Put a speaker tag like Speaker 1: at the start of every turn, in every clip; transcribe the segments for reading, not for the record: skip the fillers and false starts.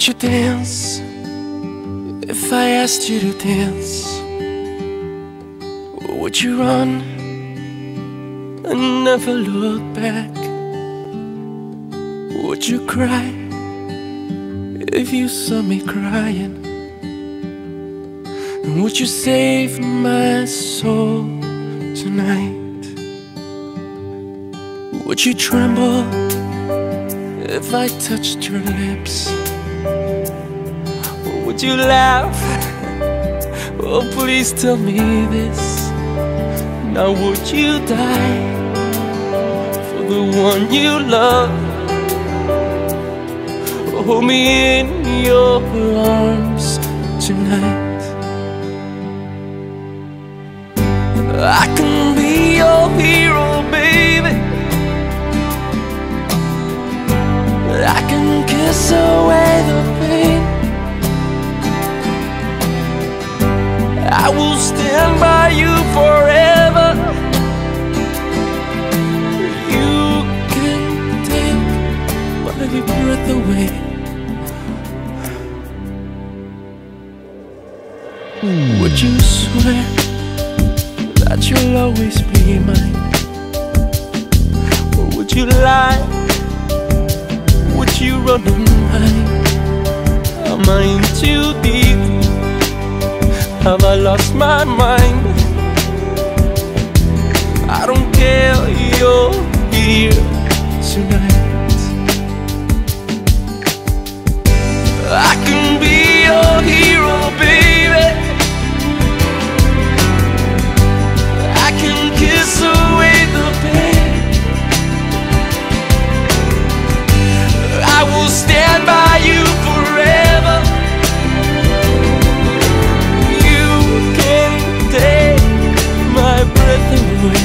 Speaker 1: Would you dance if I asked you to dance? Would you run and never look back? Would you cry if you saw me crying? And would you save my soul tonight? Would you tremble if I touched your lips? Or would you laugh? Oh, please tell me this. Now would you die for the one you love? Hold me in your arms tonight. I can be your hero, baby. I can kiss away the pain. I will stand by you forever. You can take my breath away. Would you swear that you'll always be mine? Or would you lie? Would you run and hide? Am I in too deep? Have I lost my mind? I don't care, you're here tonight. I can be your hero, baby. I can kiss away the pain. I will stand by you forever. You can take my breath away.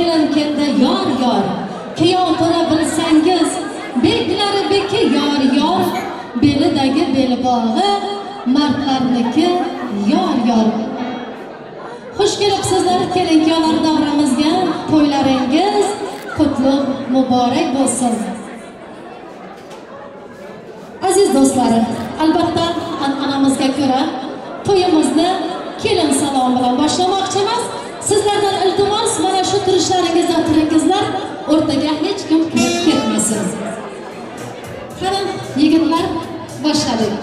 Speaker 2: Kelin keldi yor yor, kuyov to'ra bilsangiz, beklari beki yor yor, belidagi belbog'i mardlarniki yor yor. Xush kelibsizlar kelin kuyovlar davramizga, to'ylaringiz qutlug' muborak bo'lsin. Aziz do'stlarim, albatta an'anamizga ko'ra to'yimizni kelin salom bilan boshlamoqchimiz. Sizlardan iltimos, mana shu turishlaringizdan turingizlar, o'rtaga hech kim kirib ketmasin. Qani yigitlar, boshladik.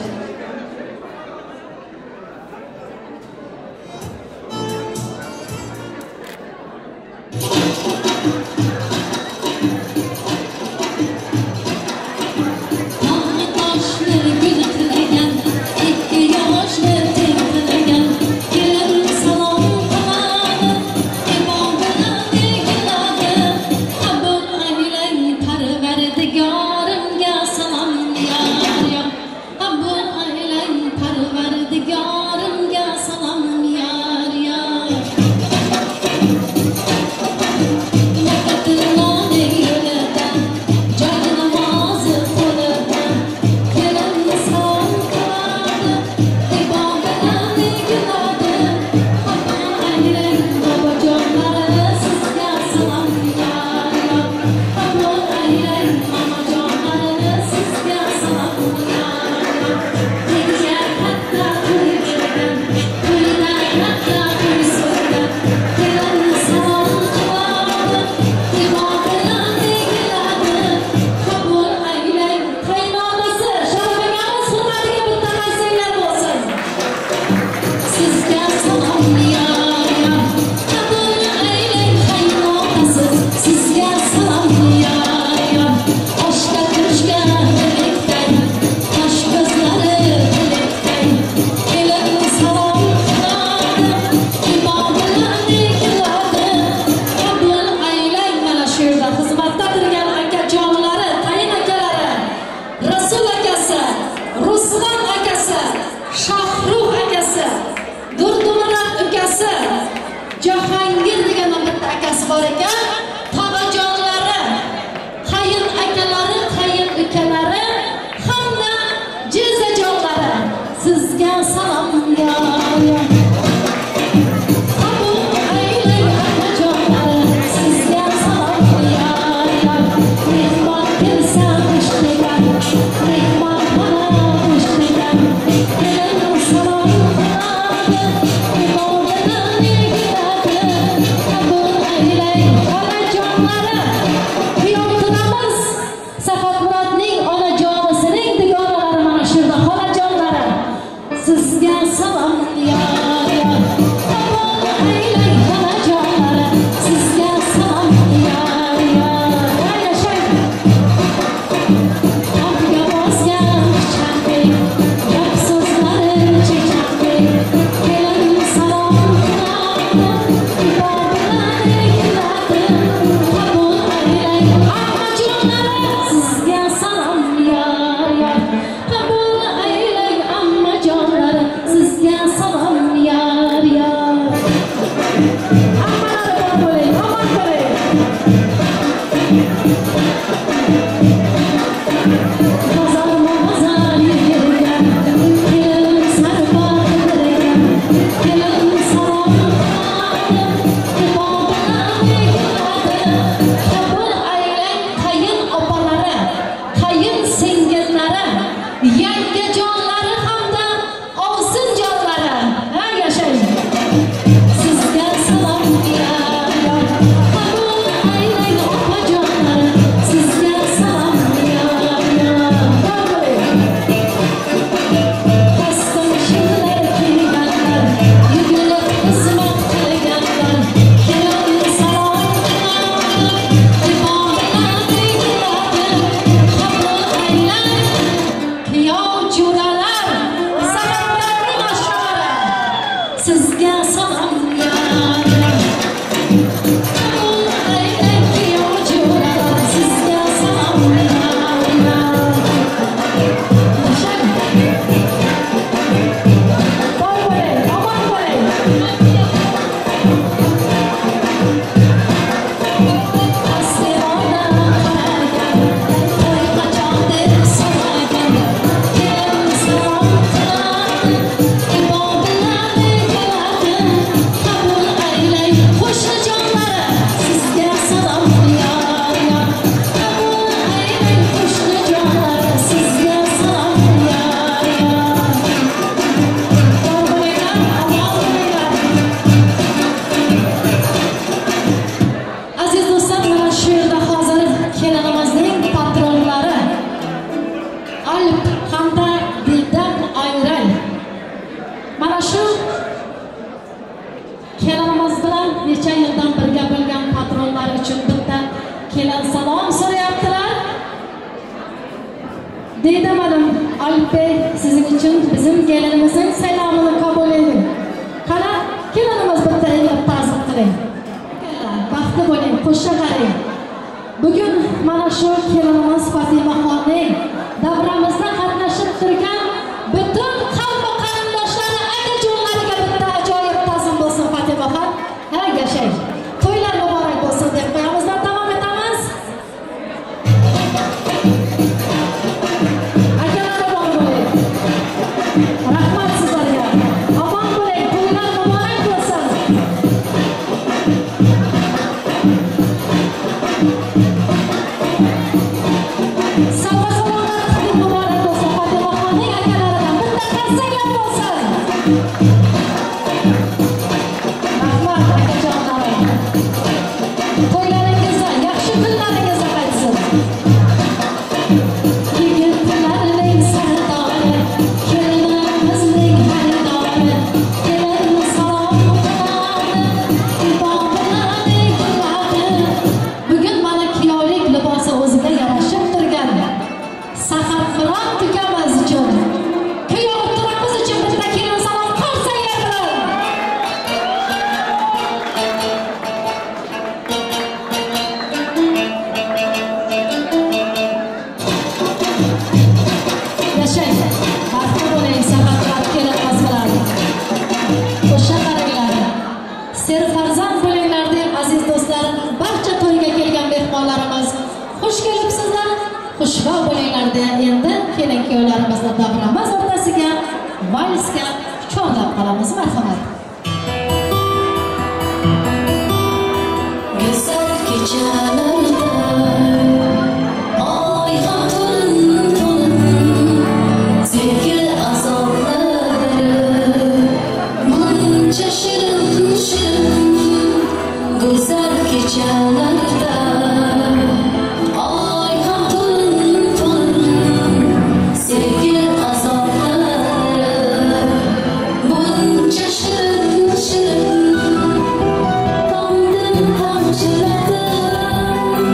Speaker 2: Jahongir degan bitta akasi bor ekan, tog'ajonlari, qayin akalari, qayin ukalari hamda jizajonlari, sizga salom yo. Qabul aylang akajonlari, sizga salom yo. Mehmon kelsa xush degan, mehmon mana xush degan, kelin salom qiladi, sizga salom yo yo. Qabul aylang xolajonlari, sizga salom yo yo. Yashang. Gapga bosgan xushchaqlik, gap so'zlari chechaqlik, kelin salom qiladi, ibo bilan egiladi. Qabul aylang ammajonlari, sizga salom yo yo. Qabul aylang ammajonlari, sizga salom yar yar. Ammalari bor bo'ling, omon bo'ling. Bozorma bozor yigirgan, kelin sarpo qidirgan, kelin salom qiladi, ibo bilan egiladi. Qabul aylang qayin opalari, qayin singillari, yangajonlari hamda ovsinjonlari. Ha, yashang. Sizga salom yo yo. Qabul aylang opajonlari, Didem Hanım, Alp Bey sizin için bizim gelinimizin selamını kabul edin. Qara, kelinimiz bitta elib ta'zim qiling. Baxtli bo'ling, qo'sha qarang. Bugun mana shu kelinimiz Fotimaxonning davramizda qatnashib turgan butun qavm qarindoshlari, akajonlariga bitta ajoyib ta'zim bo'lsin Fotimaxon. Ha, yashang. To'ylar muborak bo'lsin deb qo'yamiz va davom etamiz. Akalar bor bo'ling. Rahmat sizlarga. Omon bo'ling, to'ylar muborak bo'lsin. Sovg'a-salomlar muborak bo'lsin Fotimaxonning akalaridan bitta qarsaklar bo'lsin. Rahmat akajonlarim. To'ylaringizda yaxshi kunlaringizda qaytsin. Yigitlarning sardori, kelinimizning xaridori, kelin salom qiladi, ibodatlarning qiladi. Bugun mana kuyovlik libosi o'ziga yarashib turgan Saharqiron ukamiz uchun, kuyov turamiz uchun bitta kelin salom qarsaklar bilan. Yashang, baxtli bo'ling Saharqiron kelinimiz bilan. Qo'sha qaranglar. Serfarzand bo'linglar deb aziz do'stlar, barcha to'yga kelgan mehmonlarimiz xush kelibsizlar, xushvaqt bo'linglar deya endi kelin kuyovlarimizni davramiz o'rtasiga valsga chorlab qolamiz. Marhamat.
Speaker 3: Güzel gecelerden oy ham to'lin to'lin sevgi azoblari muncha shirin shirin güzel gecelerden oy ham to'lin to'lin sevgi azoblari muncha shirin shirin. Tomdim tamchiladim,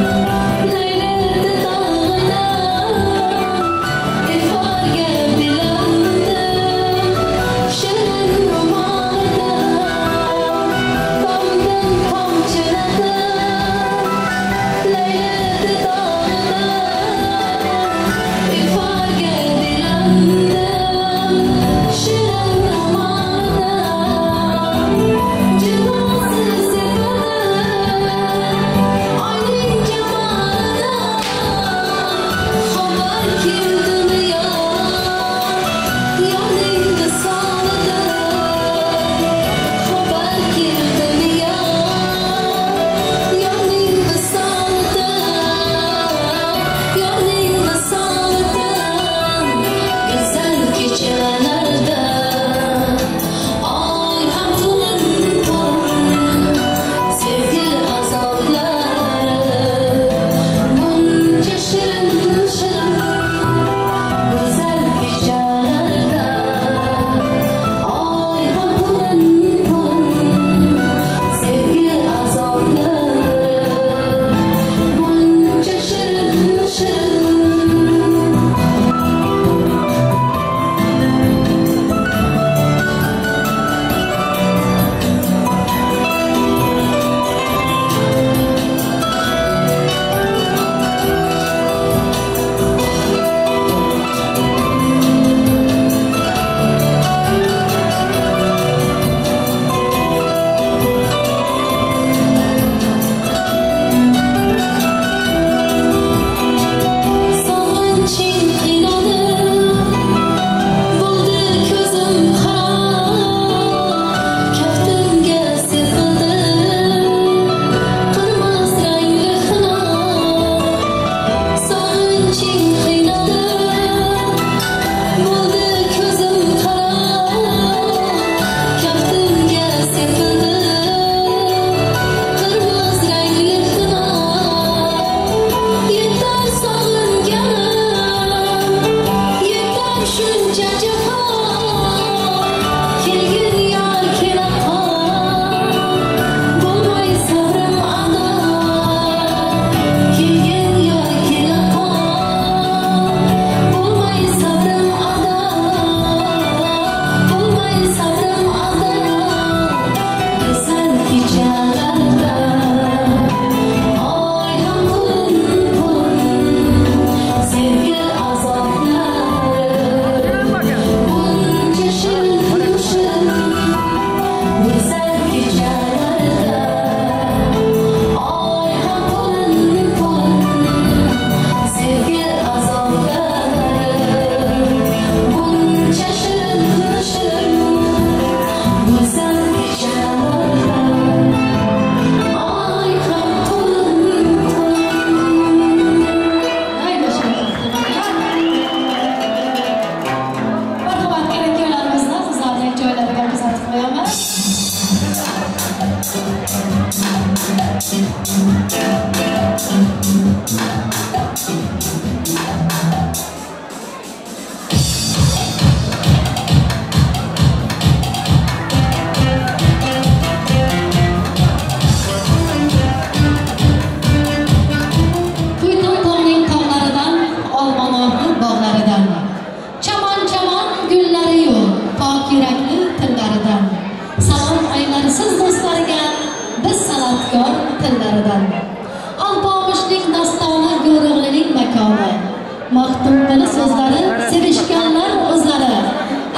Speaker 2: Maxtumquli so'zlari sevishganlar o'zlari.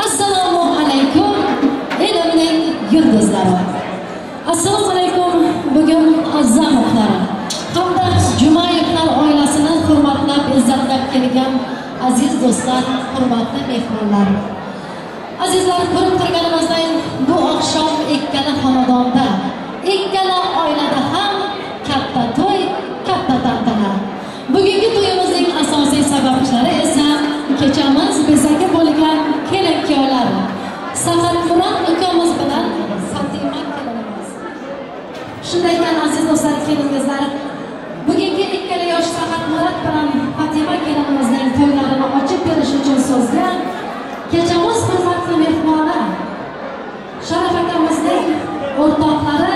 Speaker 2: Assalomu alaykum elimning yulduzlari. Assalomu alaykum bugun Azzamovlar hamda Jumayevlar oilasini hurmatlab, izzatlab kelgan aziz do'stlar, hurmatli mehmonlar. Azizlar, ko'rib turganimizday bu oqshom ikkala xonadonda, ikkala oilada ham katta to'y, katta tantana. Bugungi to'yimizning asosiy sababchilari esa kechamiz bezagi bo'lgan kelin-kuyovlar. Sahatmurod ukamiz bilan Fatima kelinimiz. Shunday ekan aziz do'stlar, kelin-qizlar, bugungi ikkala yosh Sahatmurod bilan Fatima kelinimizning to'ylarini ochib berish uchun so'zga kechamiz hurmatli mehmoni, Sharaf akamizning o'rtoqlari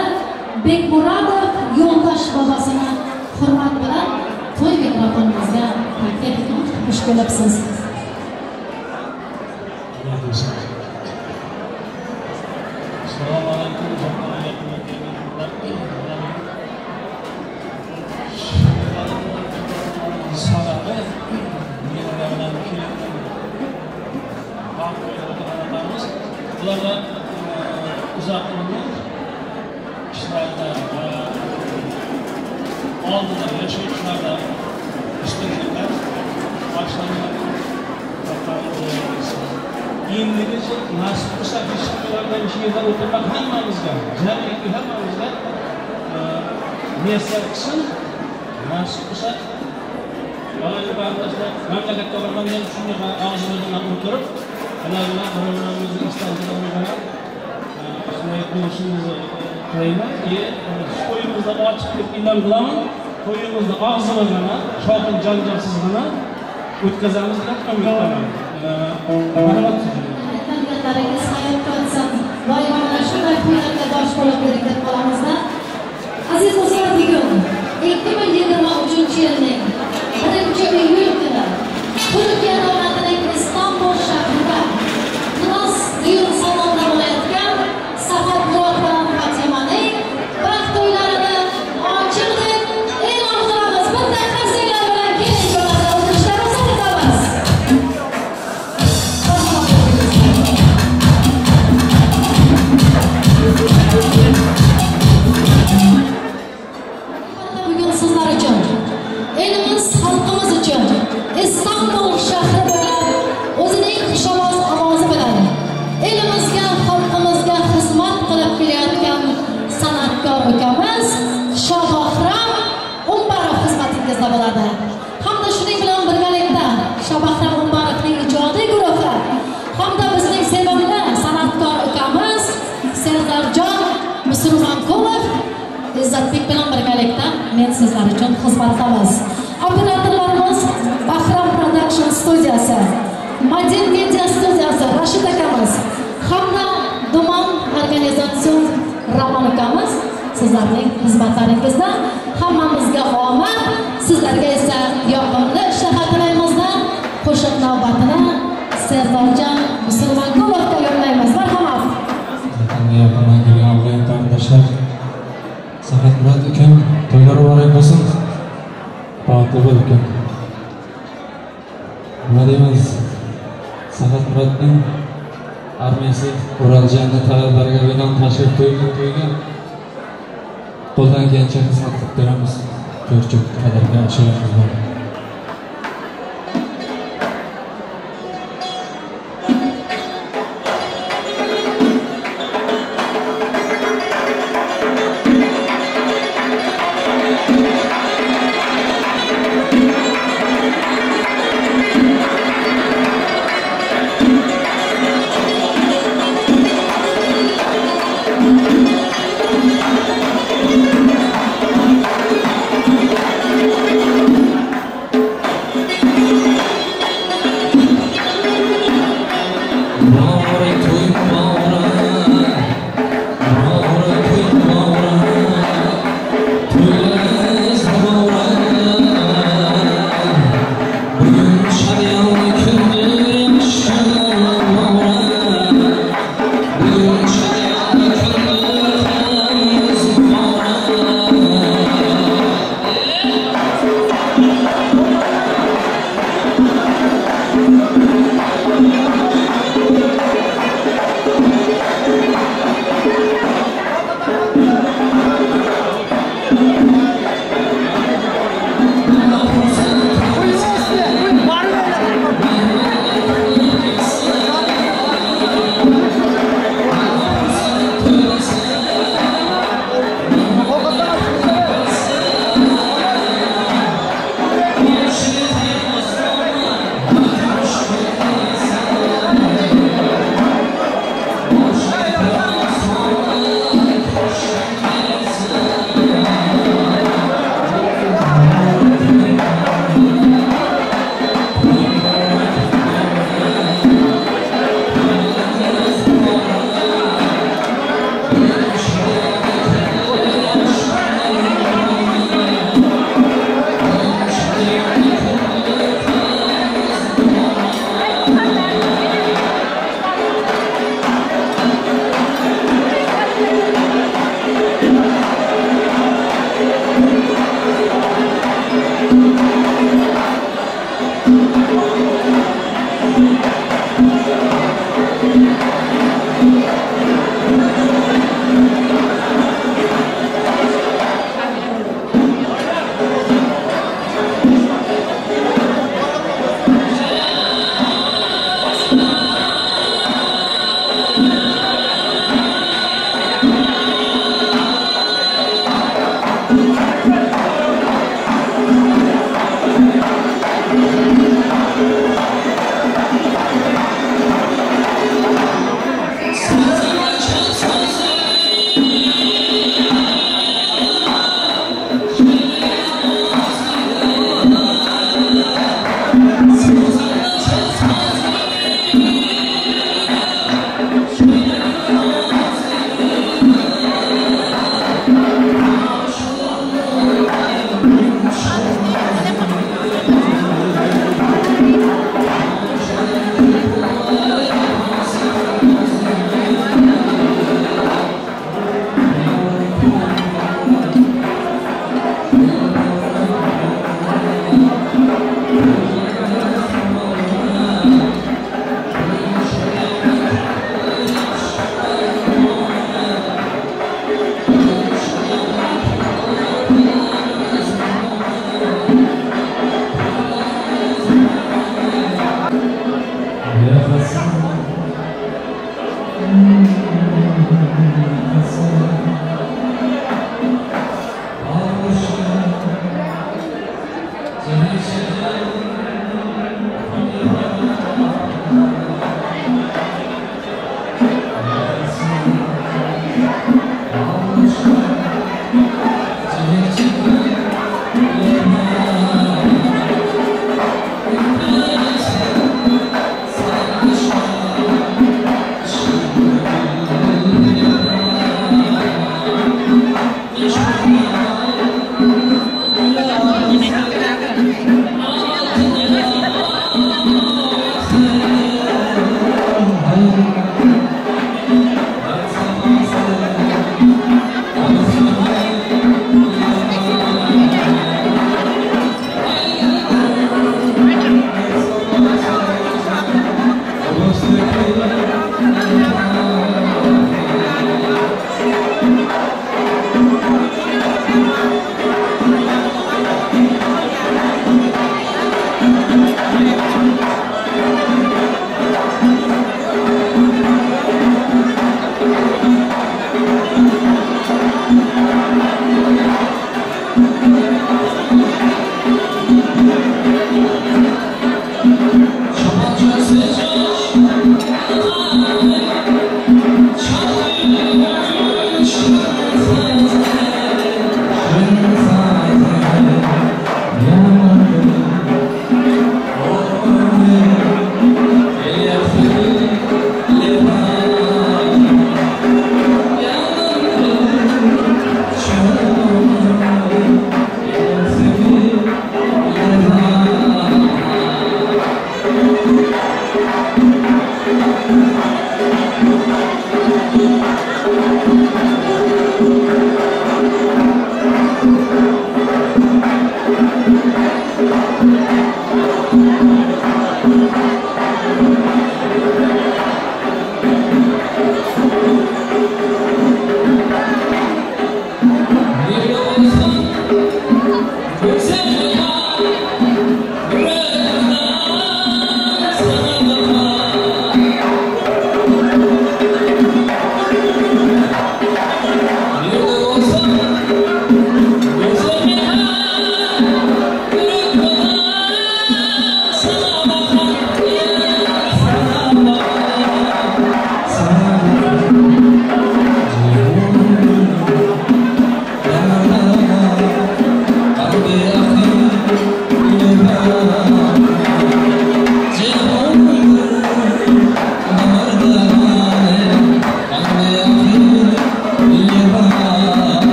Speaker 2: Bekmurodov Yo'ldosh bobosini hurmat bilan to'y mikrofonimizga taklif etamiz. Xush kelibsiz.
Speaker 4: Assalomu alaykum. Ularga uzoq umr, ishlarda va oldinda yashayishlarda ustunliklar endigi nasib bo'lsa ulardan shu yerda o'tirmak hammamizga, jamiki hammamizga muyassar qilsin. Nasib bo'lsa mamlakatga borgandan shunday og'zimiz bilan o'tirib, ular bilan bir-birimizni esdan shunday bo'lishimizni tilayman. To'yimizni ochiq deb e'lon qilaman. To'yimizni og'zimiz bilan, shovqin janjalsizgina o'tkazamiz deb umid qilaman. Marhamat.
Speaker 2: Aytganlaringiz hayotga o'tsin. Doimo mana shunday to'ylarga dosh bo'lib bering deb qolamizda. Aziz do'stlar, bugun 2023-yilning 1-iyul kuni Turkiya davlatining Istanbul shahrida Klas düğün salonida bo'layotgan Sahatmurod bilan Fatimaning baxt to'ylarini ochiq deb e'lon qilamiz. Bitta qarsaklar bilan keling, ularga o'tirishlar ruxsat etamiz. Bugun sizlar uchun, elimiz, xalqimiz uchun Istanbul shahri bo'ylab o'zining xushovoz ovozi bilan elimizga, xalqimizga xizmat qilib kelayotgan san'atkor ukamiz Shohbahram Umbarov xizmatingizda bo'ladi. Hamda shuning bilan birgalikda Shohbahram Umbarovning ijodiy guruhi hamda bizning sevimli san'atkor ukamiz Serdorjon Musulmonqulov Izzatbek bilan birgalikda men sizlar uchun xizmatdamiz. Operatorlarimiz Bahram Production studiyasi, Madin Media studiyasi Rashid akamiz hamda Duman organizatsion Ramon akamiz sizlarning xizmatlaringizda. Hammamizga omad, sizlarga esa yoqimli ishtaha tilaymizda. Qo'shiq navbatini Serdorjon Musulmonqulovga yo'llaymiz. Marhamat.
Speaker 5: Yaqindan kelgan og'ayin qarindoshlar, Sahatmurod ukam to'ylar muborak bo'lsin. Baxtli bo'l ukam. Nima deymiz? Sahatmurodning armiyasi O'raljanni talablariga binoan tashrif buyurgan to'yga qo'ldan kelgancha xizmat qilib beramiz. Ko'rchuk qadrga ashulamiz bor.
Speaker 2: Thank you.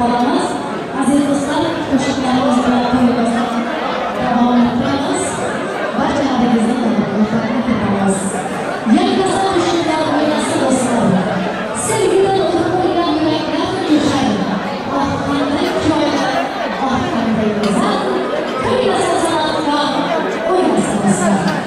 Speaker 2: qolamiz. Aziz do'stlar, qo'shiqlarimiz bilan to'yimizni davom ettiramiz. Barchalaringizni ro'yxatga kiritamiz. Yangi qo'shiqlar o'ynasi do'stlar. Sevgidan urib qo'ygan yuraklar jo'shar. Oh, qanday chiroyli, oh, qanday go'zal. Kuylasa san'atkor, o'ynasa do'stlar.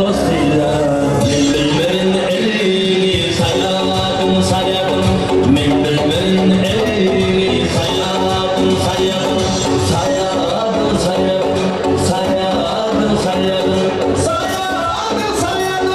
Speaker 1: Do'stlar, men bilmayin elini sayadım sayadım, men bilmayin elini sayadım sayadım, sayadım sayadım, sayadım sayadım, sayadım sayadım.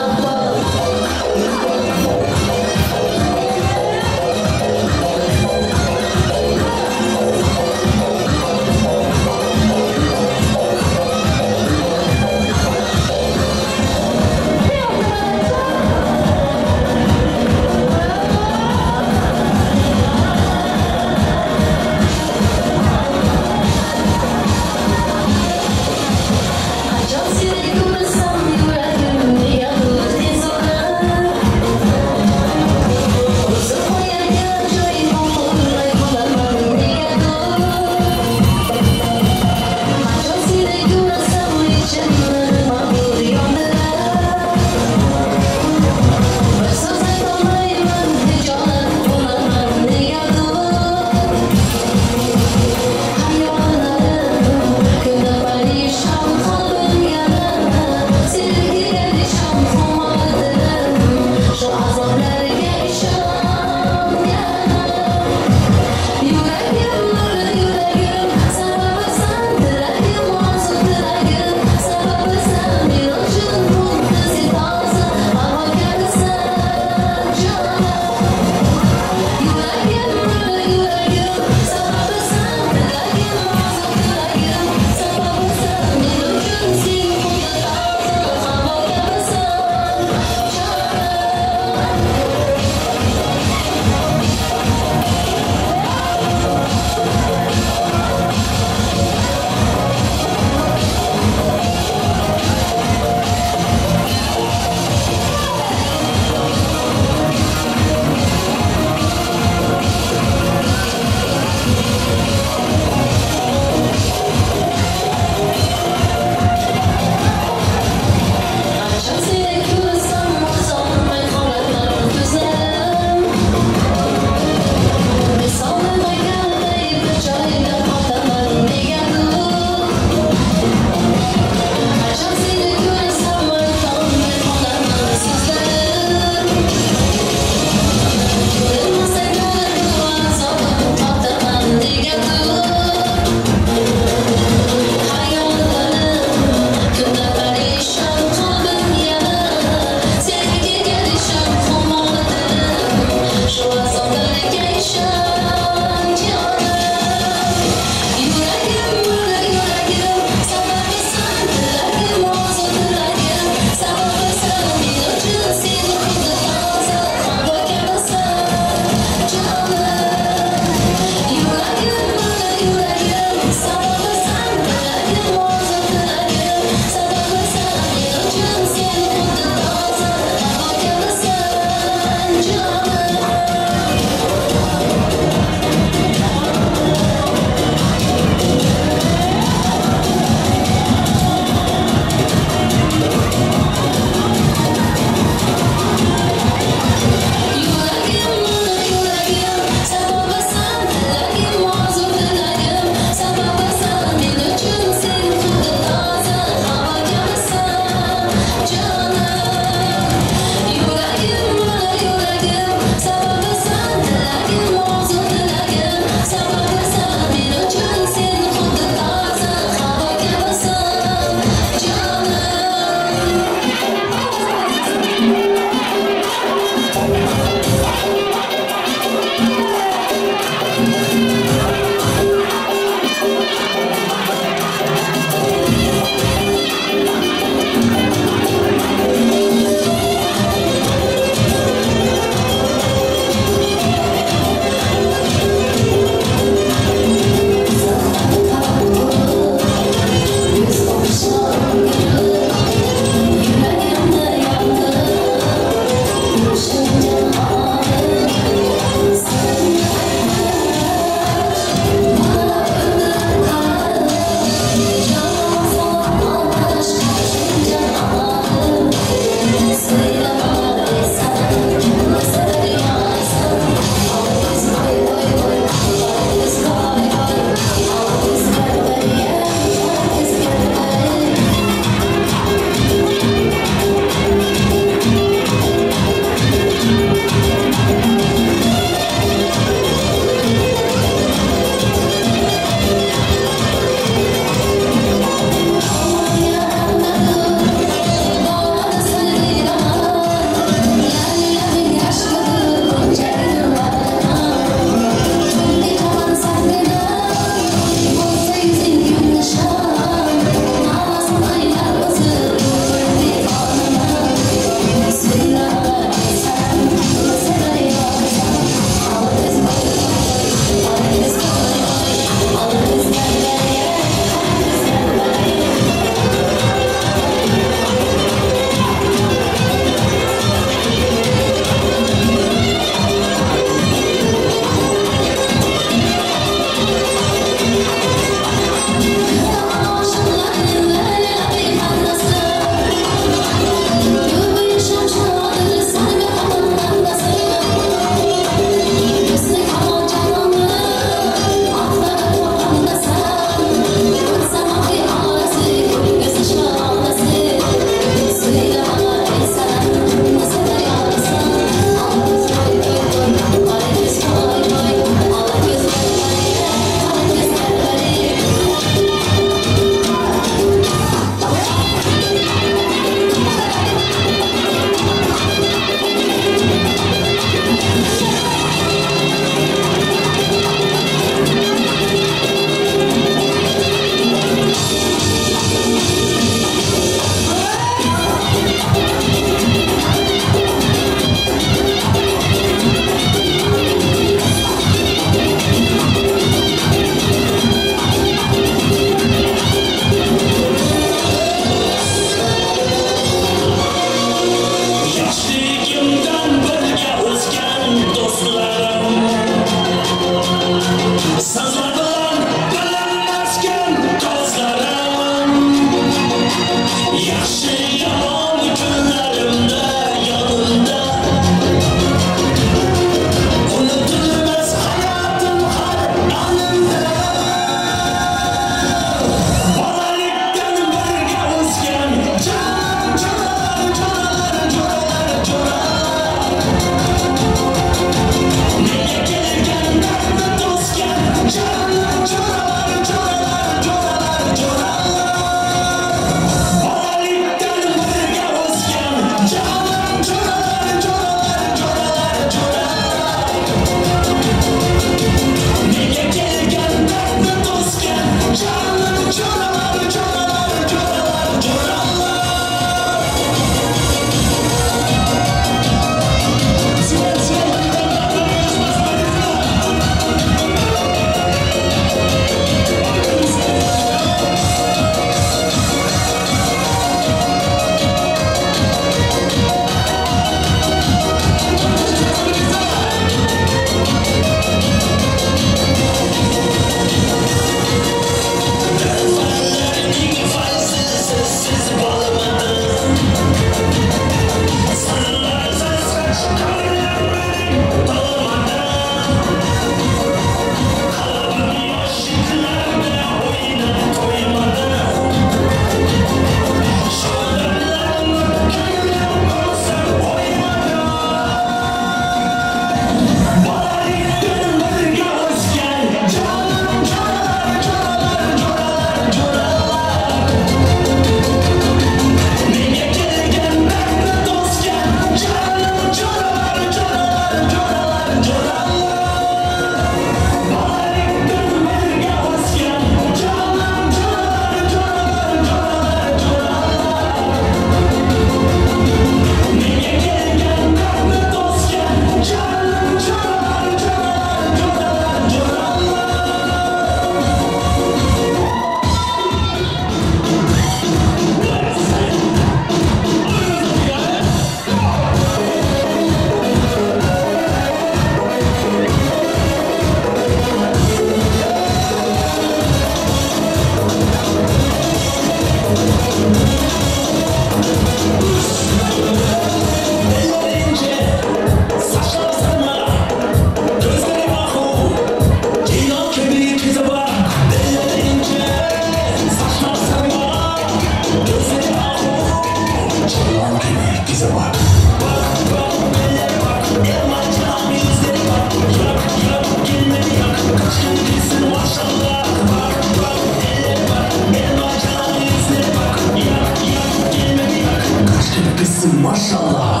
Speaker 6: Maşallah.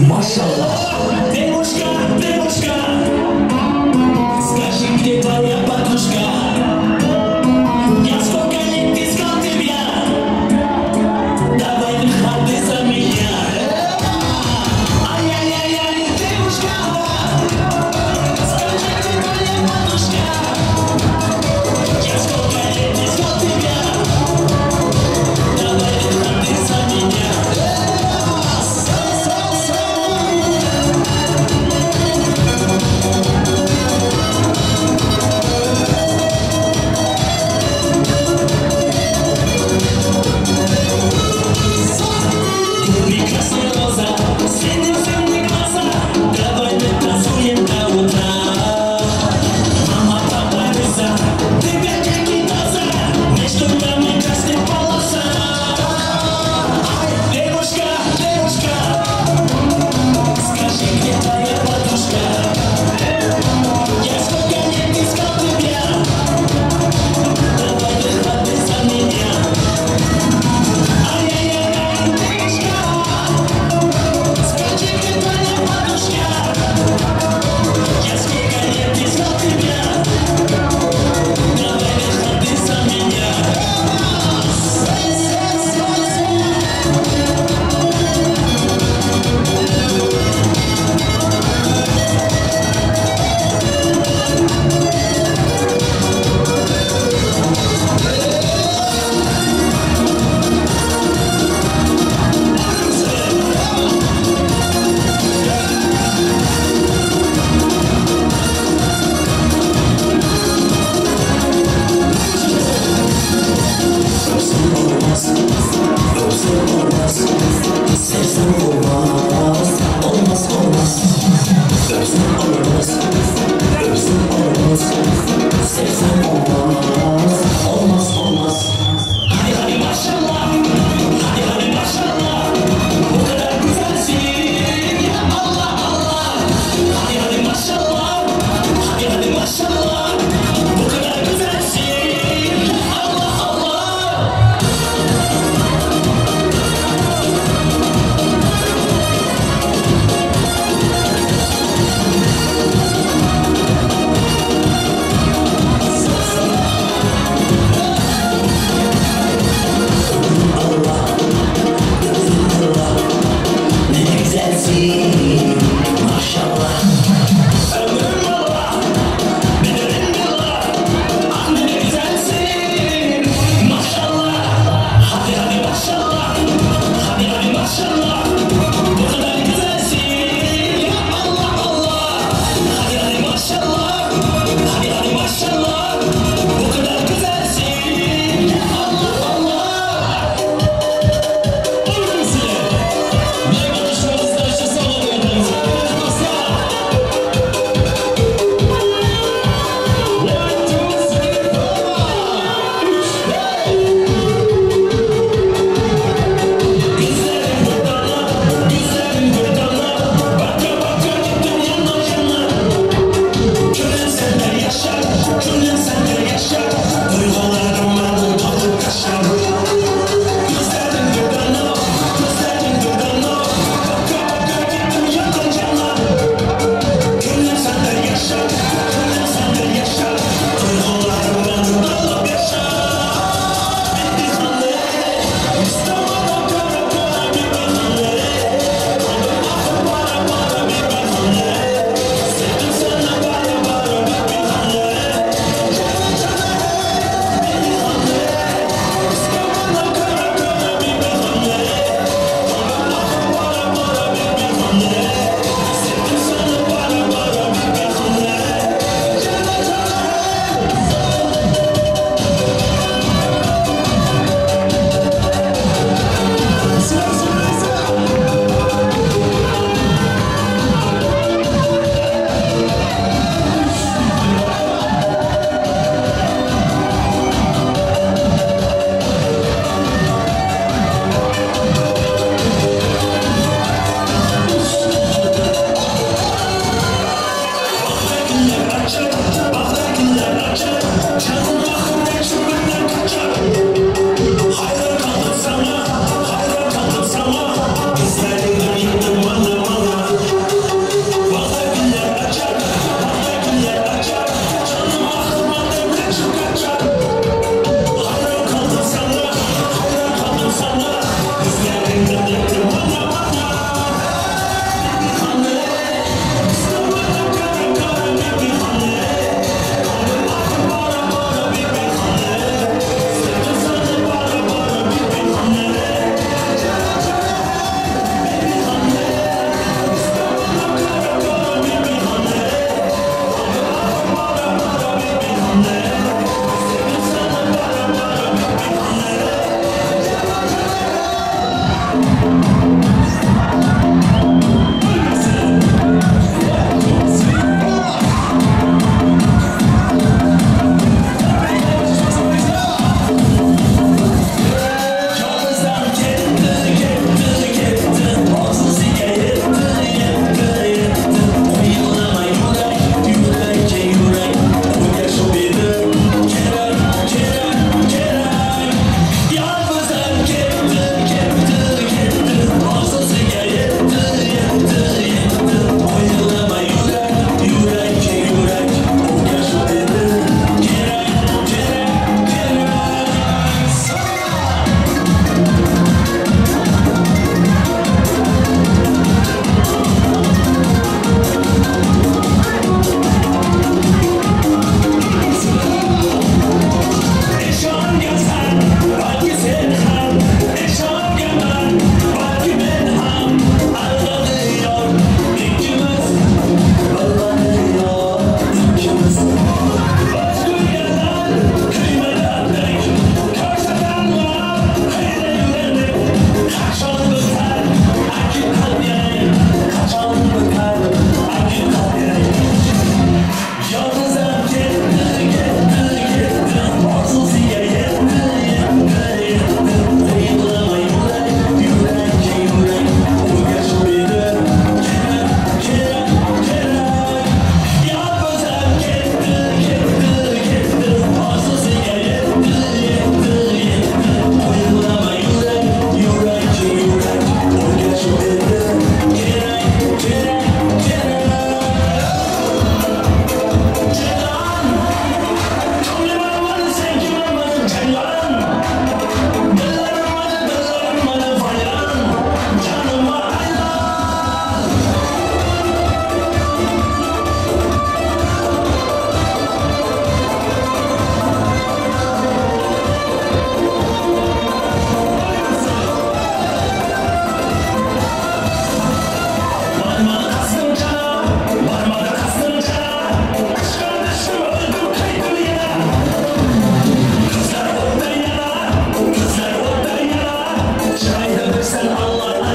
Speaker 6: Maşallah.
Speaker 1: Девушка, девушка, скажи, где твоя подружка? Я сколько лет искал тебя, давай выходи за меня. Ай-яй-яй-яй, девушка, скажи, где твоя подружка? Я сколько лет искал тебя, давай выходи за меня.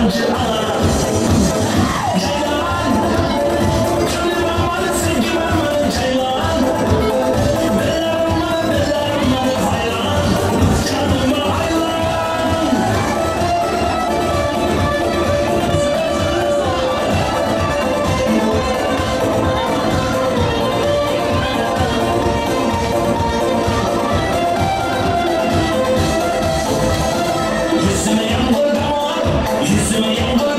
Speaker 6: Yüzüme yağmur damar, yüzüme yağmur.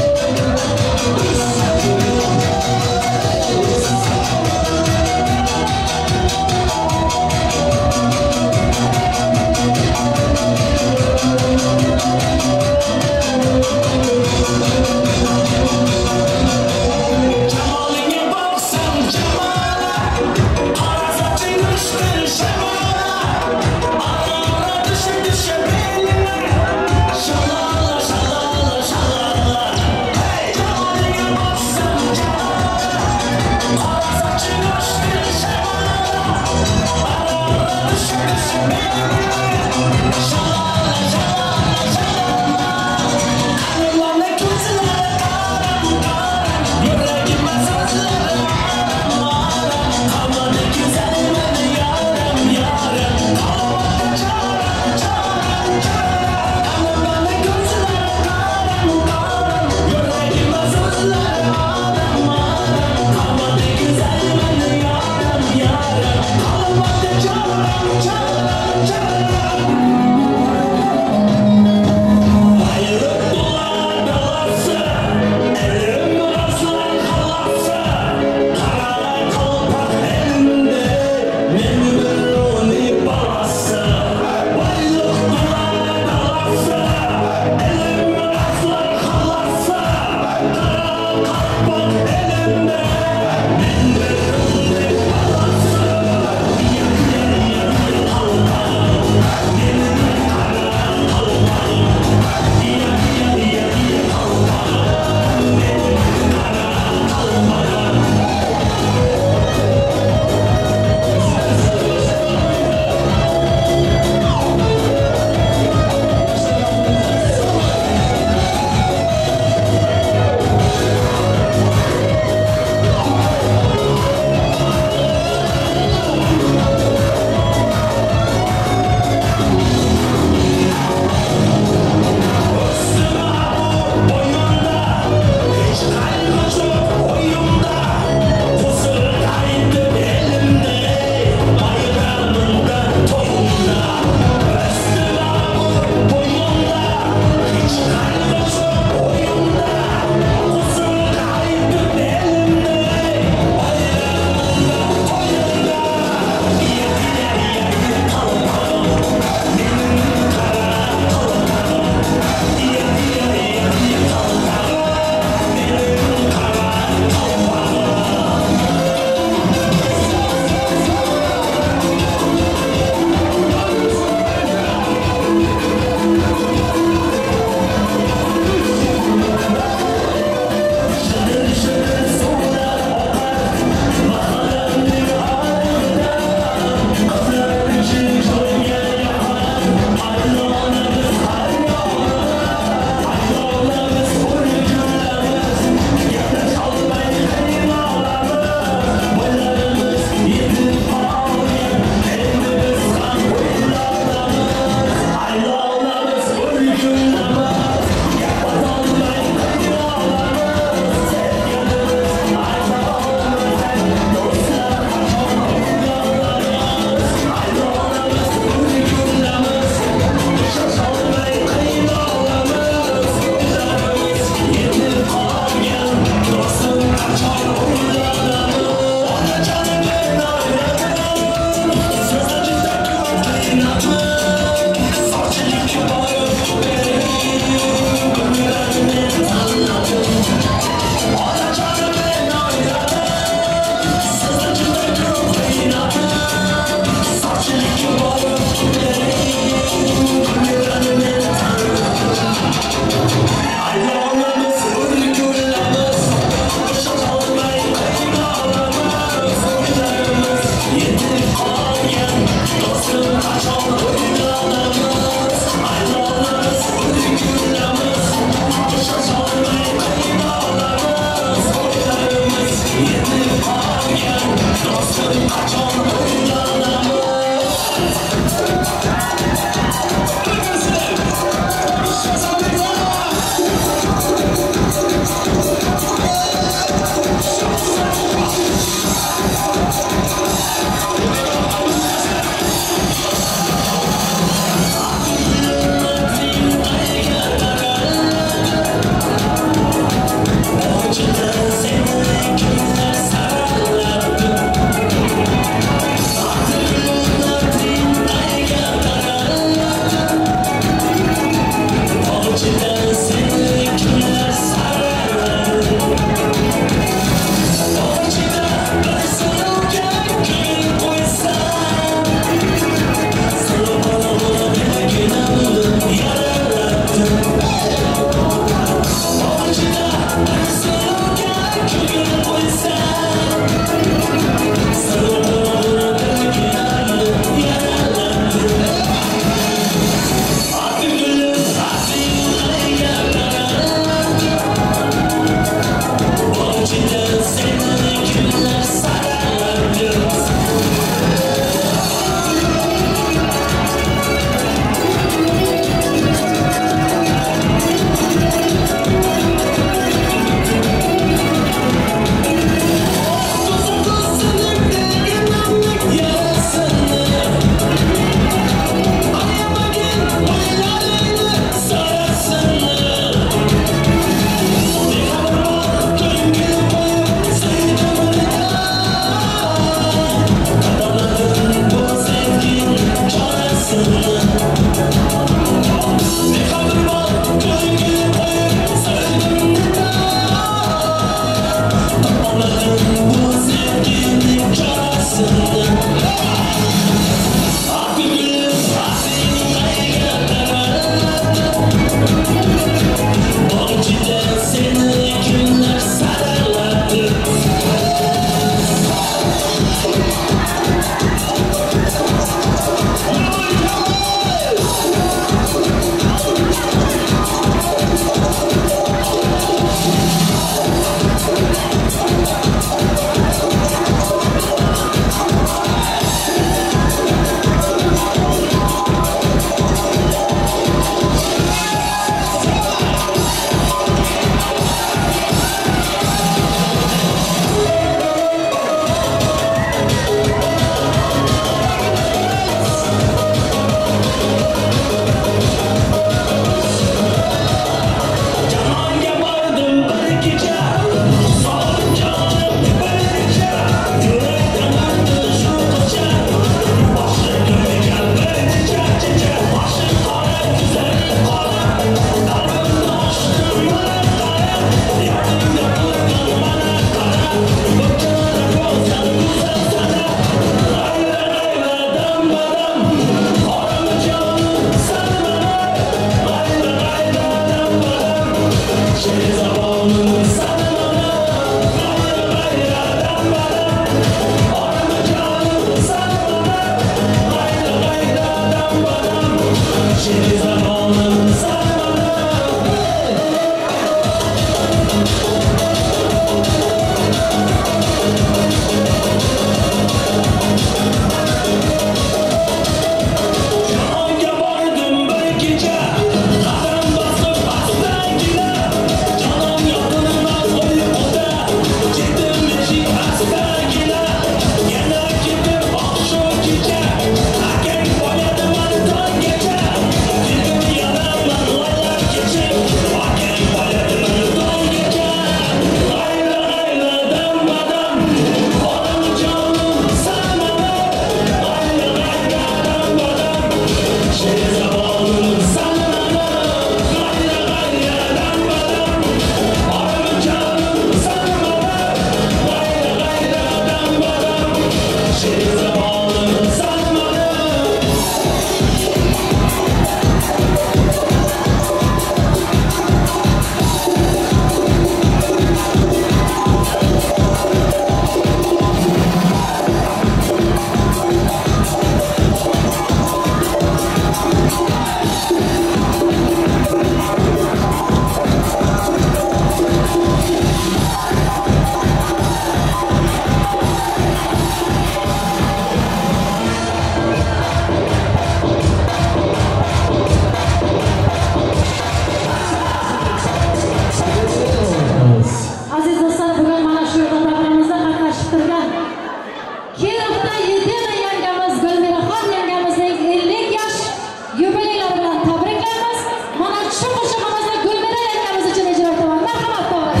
Speaker 2: Qo'shig'imizni Gulmira yangamiz uchun ijro etaman. Marhamat, to'g'ri.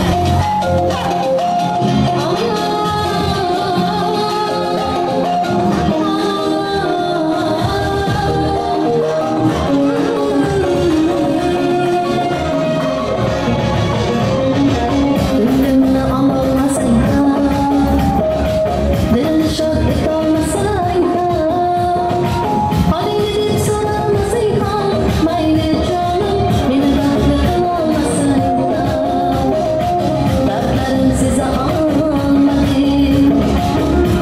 Speaker 3: Gönlümni alolmasang ham, dilni shod etolmasang ham, holingni deb so'rolmasang ham, mayli jonim, meni baxtli qilolmasang ham. Dardlarim seza olmading,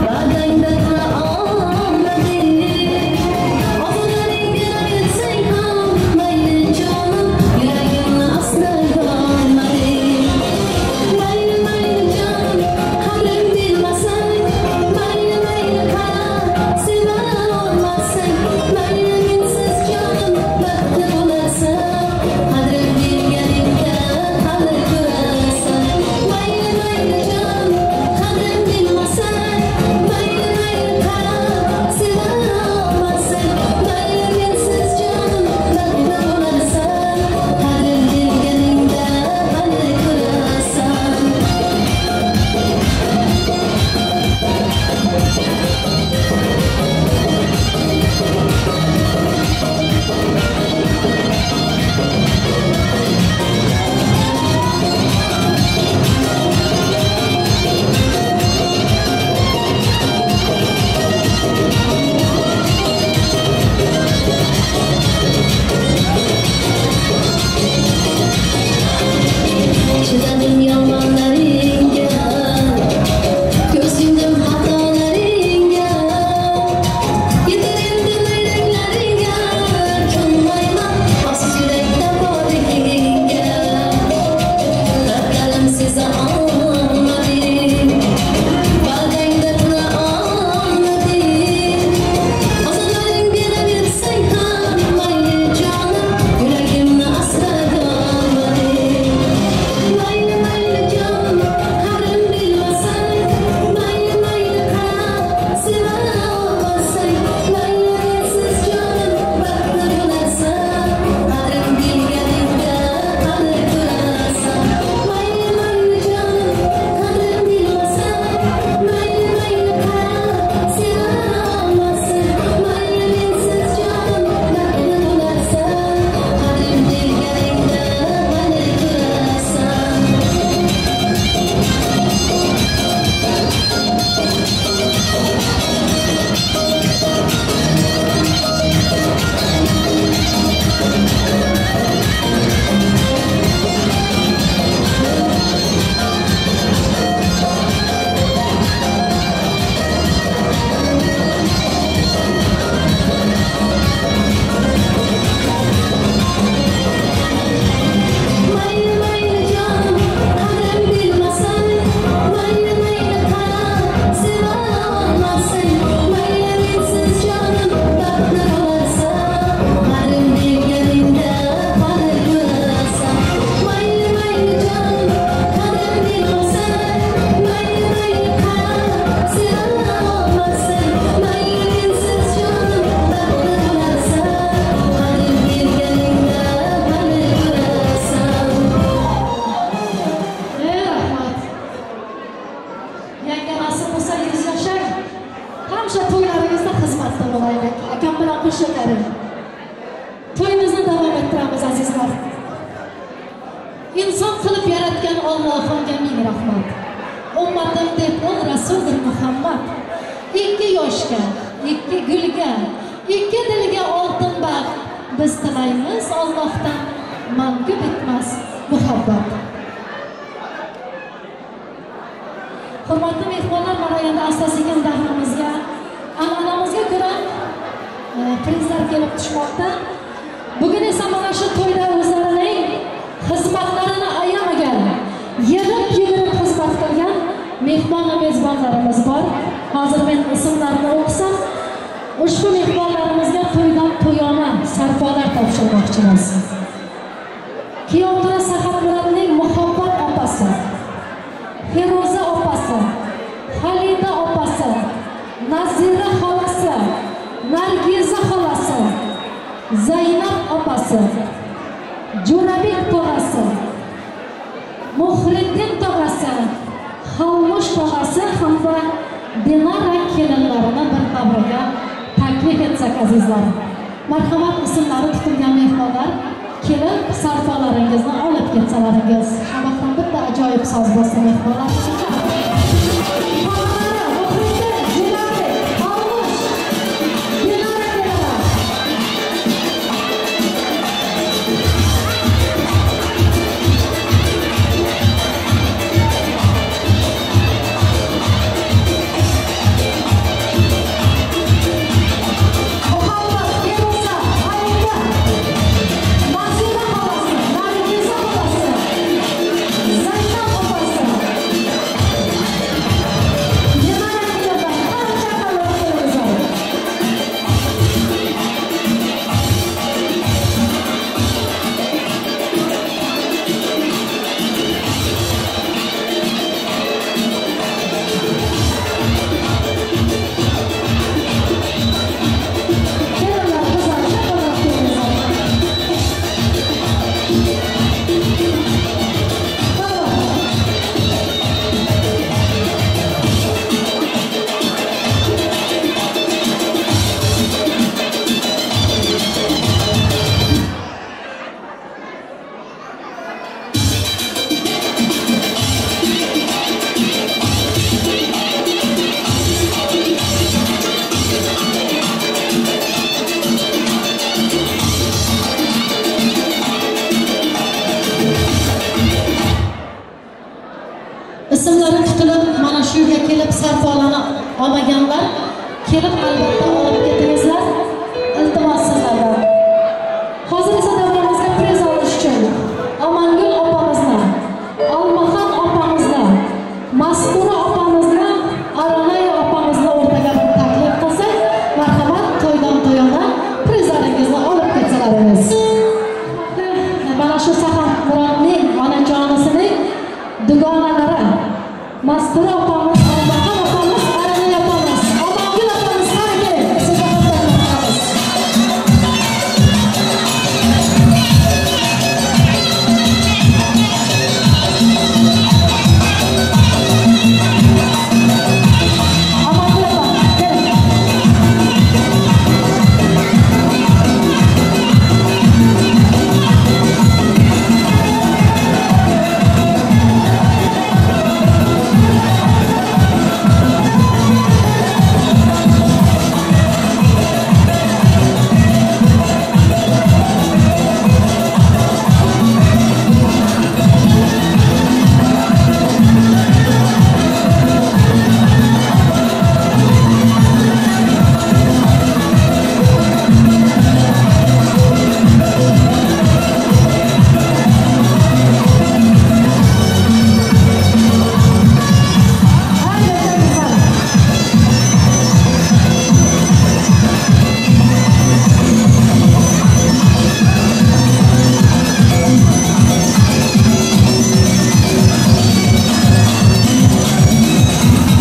Speaker 3: va'dangda tura olmading. Orzularing beraversang ham, mayli jonim, yuragimni asrab olmading. Mayli, mayli jonim, qadrim bilmasang, mayli, mayli qara, seva olmasang, mayli mensiz jonim, baxtli bo'larsan, qadrim bilganingda qadr ko'rasan. Mayli, mayli jonim, qadrim bilmasang, mayli, mayli qara, seva olmasang, mayli mensiz jonim, baxtli bo'larsan, qadrim bilganingda qadr ko'rasan. Chidadim yomonlaringga, ko'z yumdim xatolaringga, yetar endi nayranlaringga, ko'nmayman afsus yurakda borligingga. Dardlarim seza olmading, va'dangda tura olmading. Ozorlaring beraversang ham, mayli jonim, yuragimni asrab olmading. Mayli, mayli jonim, qadrim bilmasang, mayli, mayli qara, seva olmasang, mayli mensiz jonim, baxtli bo'larsan, qadrim bilganingda qadr ko'rasan. Mayli, mayli jonim, qadrim bilmasang, mayli, mayli qara, seva olmasang, mayli mensiz jonim, baxtli bo'larsan, qadrim bilganingda qadr ko'rasan. Mayli, mayli jonim, qadrim bilmasang, mayli, mayli qara, seva olmasang, mayli mensiz jonim, baxtli bo'larsan, qadrim bilganingda qadr ko'rasan. Mayli, mayli jonim, qadrim bilmasang, mayli, mayli qara, seva olmasang, mayli mensiz jonim, baxtli bo'larsan, qadrim bilganingda qadr ko'rasan.
Speaker 2: Ey rahmat. Yanga nasib bo'lsa 100 yashang. Hamisha to'ylaringizda xizmatda bo'laylik. Akam bilan qo'shiq qaring. To'yimizni davom ettiramiz azizlar. Inson qilib yaratgan Allohimga ming rahmat. Ummatim deb o'n rasuldir Muhammad. Ikki yoshga, ikki gulga, ikki dilga oltin baxt. Biz tilaymiz Allohdan mangu bitmas muhabbat. Hurmatli mehmonlar, mana endi asta-sekin davramizga, an'anamizga ko'ra prizlar kelib tushmoqda. Bugun esa mana shu to'yda o'zlarining xizmatlarini ayamagan, yig'ib-yig'ib xizmat qilgan mehmon va mezbonlarimiz bor. Hozir men ismlarini o'qisam, ushbu mehmonlarimizga to'ydan to'yona sarpolar topshirmoqchimiz. Kuyovtura Sahatmuratning Muhabbat opasi, Feruza opasi, Xalida opasi, Nazira xolasi, Nargiza xolasi, Zaynab opasi, Jo'rabek Muhriddin tog'asi, Xolmush tog'asi hamda Dinara kelinlarini bir davraga taklif etsak azizlar. Marhamat, ismlari tutilgan mehmonlar kelib sarfolaringizni olib ketsalaringiz. Hamma bitta ajoyib soz bo'lsa mehmonlar. Ismlari tutilib, mana shu yerga kelib sarfolani olmaganlar kelib albatta olib ketingizlar, iltimos sizlardan. Hozir esa davramizga priz olish uchun Omongul opamizni, Olmaxon opamizni, Mastura opamizni, Aranay opamizni o'rtaga bir taklif qilsak, marhamat, to'ydan to'yona prizlaringizni olib ketsalaringiz. Mana shu Saxatmurodning onajonisining dugonalari Mastura opamiz, Olmaxon opamiz, Aranay opamiz, Omongul opamiz, qani keling, sizga ham taklif qilamiz. Omongul opa, keling.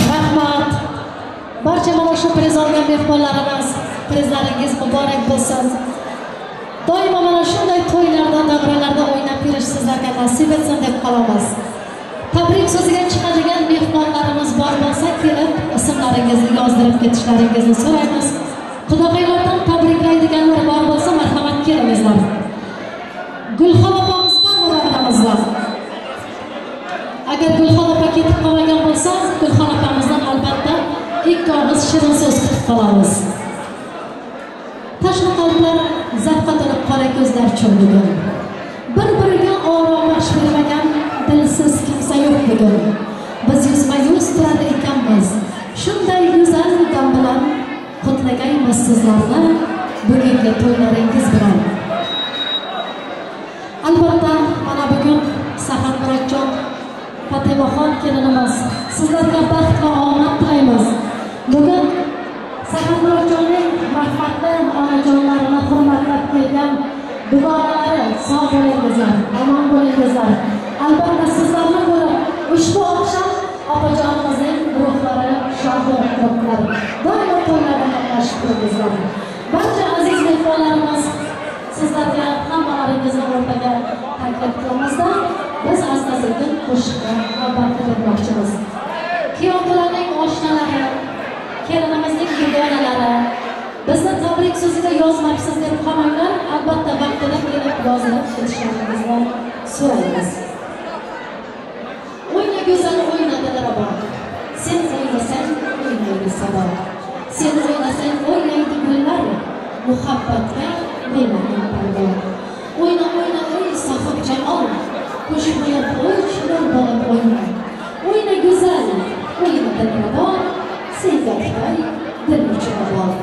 Speaker 2: Rahmat. Barcha mana shu priz olgan mehmonlarimiz, prizlaringiz muborak bo'lsin. Doimo mana shunday to'ylarda, davralarda o'ynab yurish sizlarga nasib etsin deb qolamiz. Tabrik so'ziga chiqadigan mehmonlarimiz bor bo'lsa, kelib ismlaringizni yozdirib ketishlaringizni so'raymiz. Qudag'iylardan tabriklaydiganlar bor bo'lsa, marhamat kelingizlar. Gulxon opamiz bormi davramizda? Agar Gulxon opa ketib qolmagan bo'lsa, Gulxon opamizdan albatta ikki og'iz shirin so'z kutib qolamiz. Tashna qalblar zavqqa to'lib qora ko'zlar chun bugun. Bir-biriga orom bermagan dilsiz kimsa yo'q bugun. Biz yuzma-yuz turar ekanmiz. Shunday go'zal dam bilan qutlagaymiz sizlarni bugungi to'ylaringiz bilan. Albatta, mana bugun Saxatmurodjon Fotimaxon kelinimiz, sizlarga baxt va omad tilaymiz. Bugun Saxatmurodjonning rahmatli onajonlarini hurmatlab kelgan dugonalari, sog' bo'lingizlar, omon bo'lingizlar. Albatta sizlarni ko'rib ushbu oqshom opajonimizning ruhlari shod bo'lib turibdilar. Doimo to'ylarda qatnashib turingizlar. Barcha aziz mehmonlarimiz, sizlarga hammalaringizni o'rtaga taklif qilamizda, biz asta-sekin Kelinimizning dugonalari bizni tabrik so'ziga yozmabsiz deb qolmanglar, albatta vaqtida kelib yozilib ketishlaringizni so'raymiz. O'yna go'zal, o'yna dilrabo. Sen o'ynasang o'ynaydi sabo. Sen o'ynasang o'ynaydi gullar. Muhabbatga bermagin parvo. O'yna o'yna ey sohibjamol. Qo'shib qo'y chinor bo'lib o'yna. O'yna go'zal, o'yna dilrabo. Senga Xitoy dil uchun bor.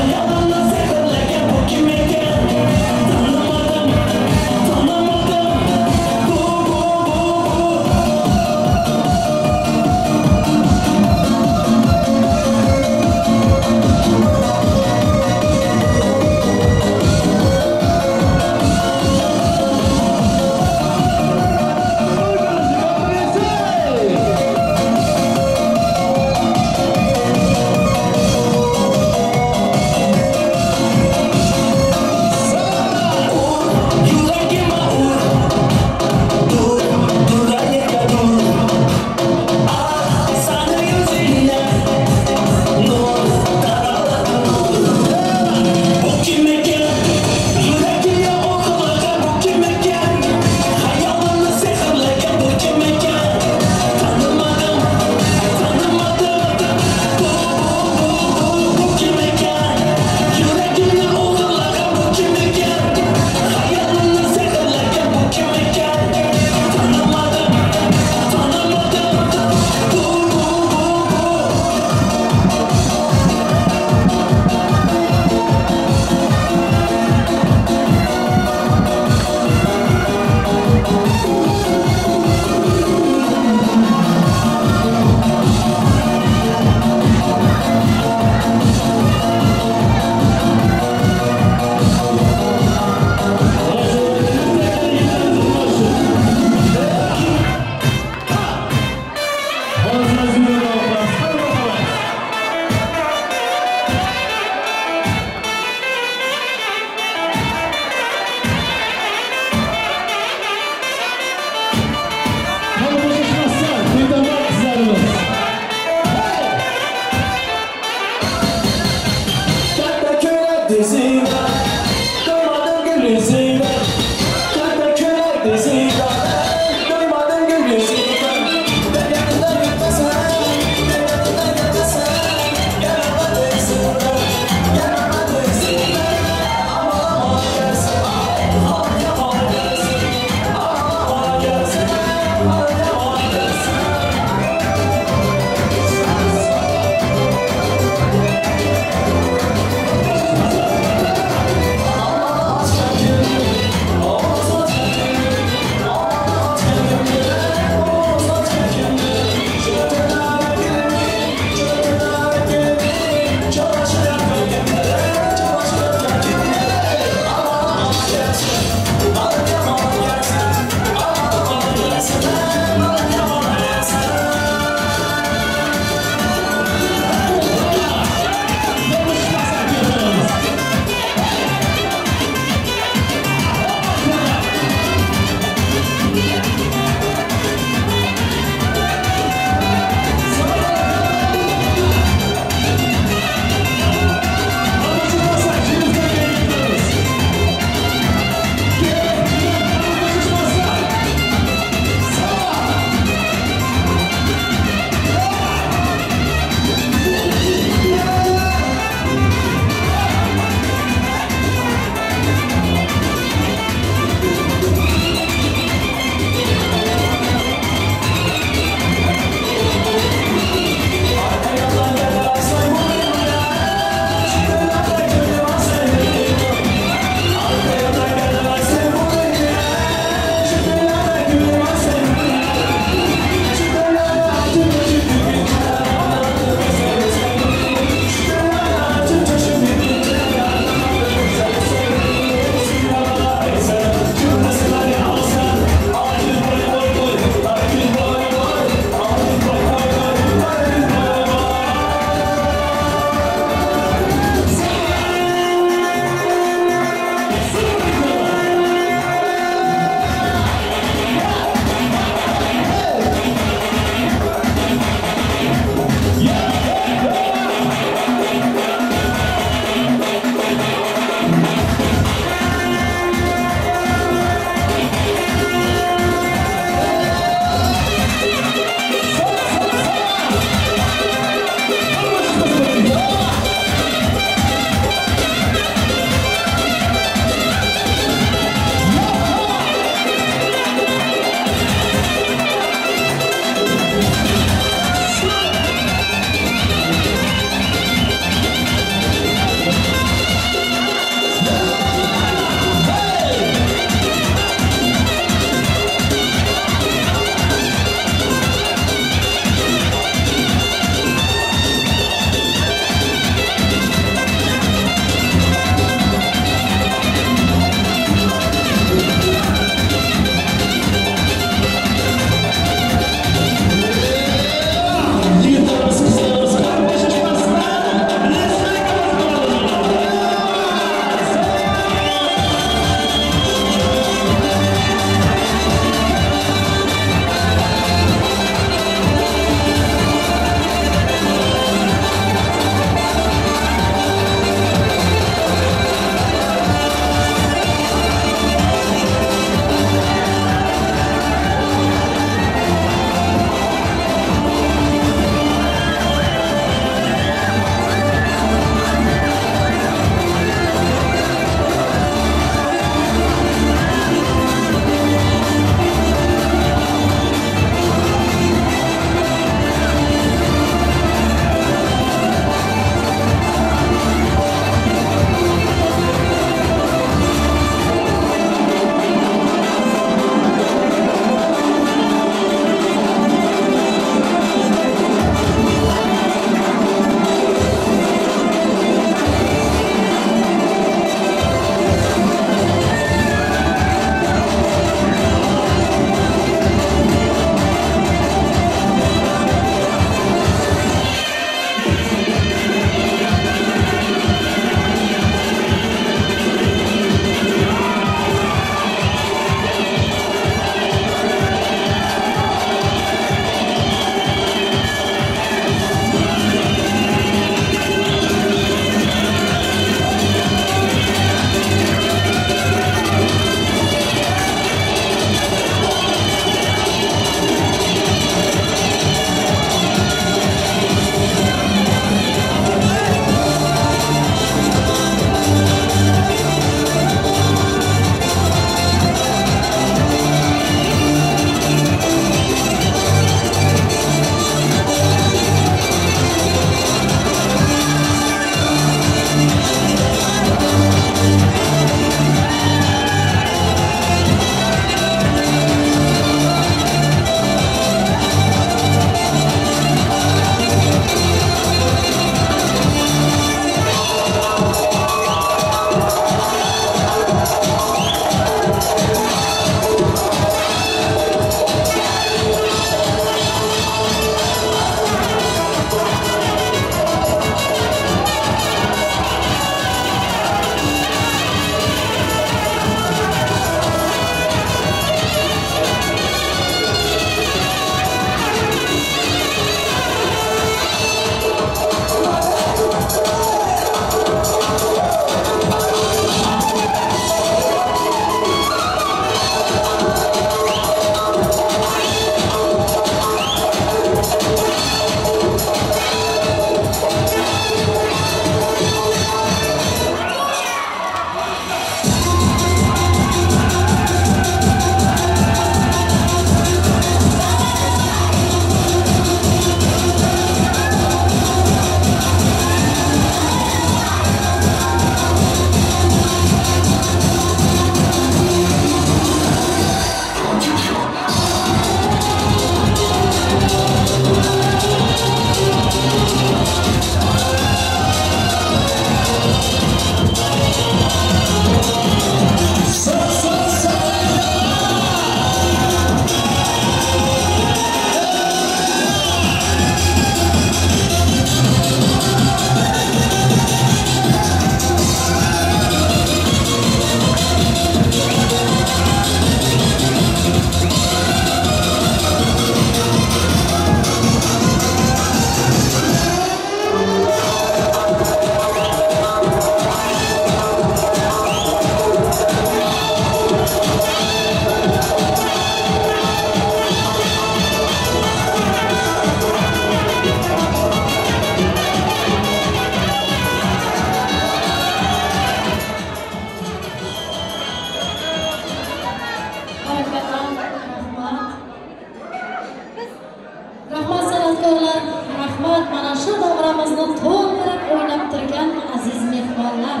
Speaker 2: Rahmat, mana shu davramizni to'ldirib o'ynab turgan aziz mehmonlar.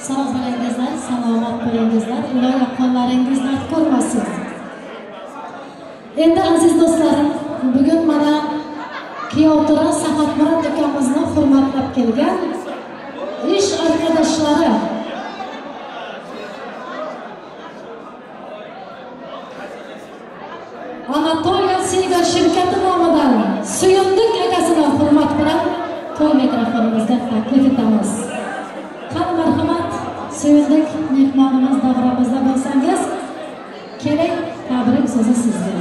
Speaker 2: Sog' bo'lingizlar, salomat bo'lingizlar, iloyo qo'llaringiz dard ko'rmasin. Endi aziz do'stlarim, bugun mana kuyovtura Saxatmurod ukamizni hurmatlab kelgan ish arkadoshlari Anatoliya Sega şirkati nomidan Suyundik akasini hurmat bilan to'y mikrofonimizga taklif etamiz. Qani marhamat, Suyundik mehmonimiz davramizda bo'lsangiz, keling, tabrik so'zi sizga.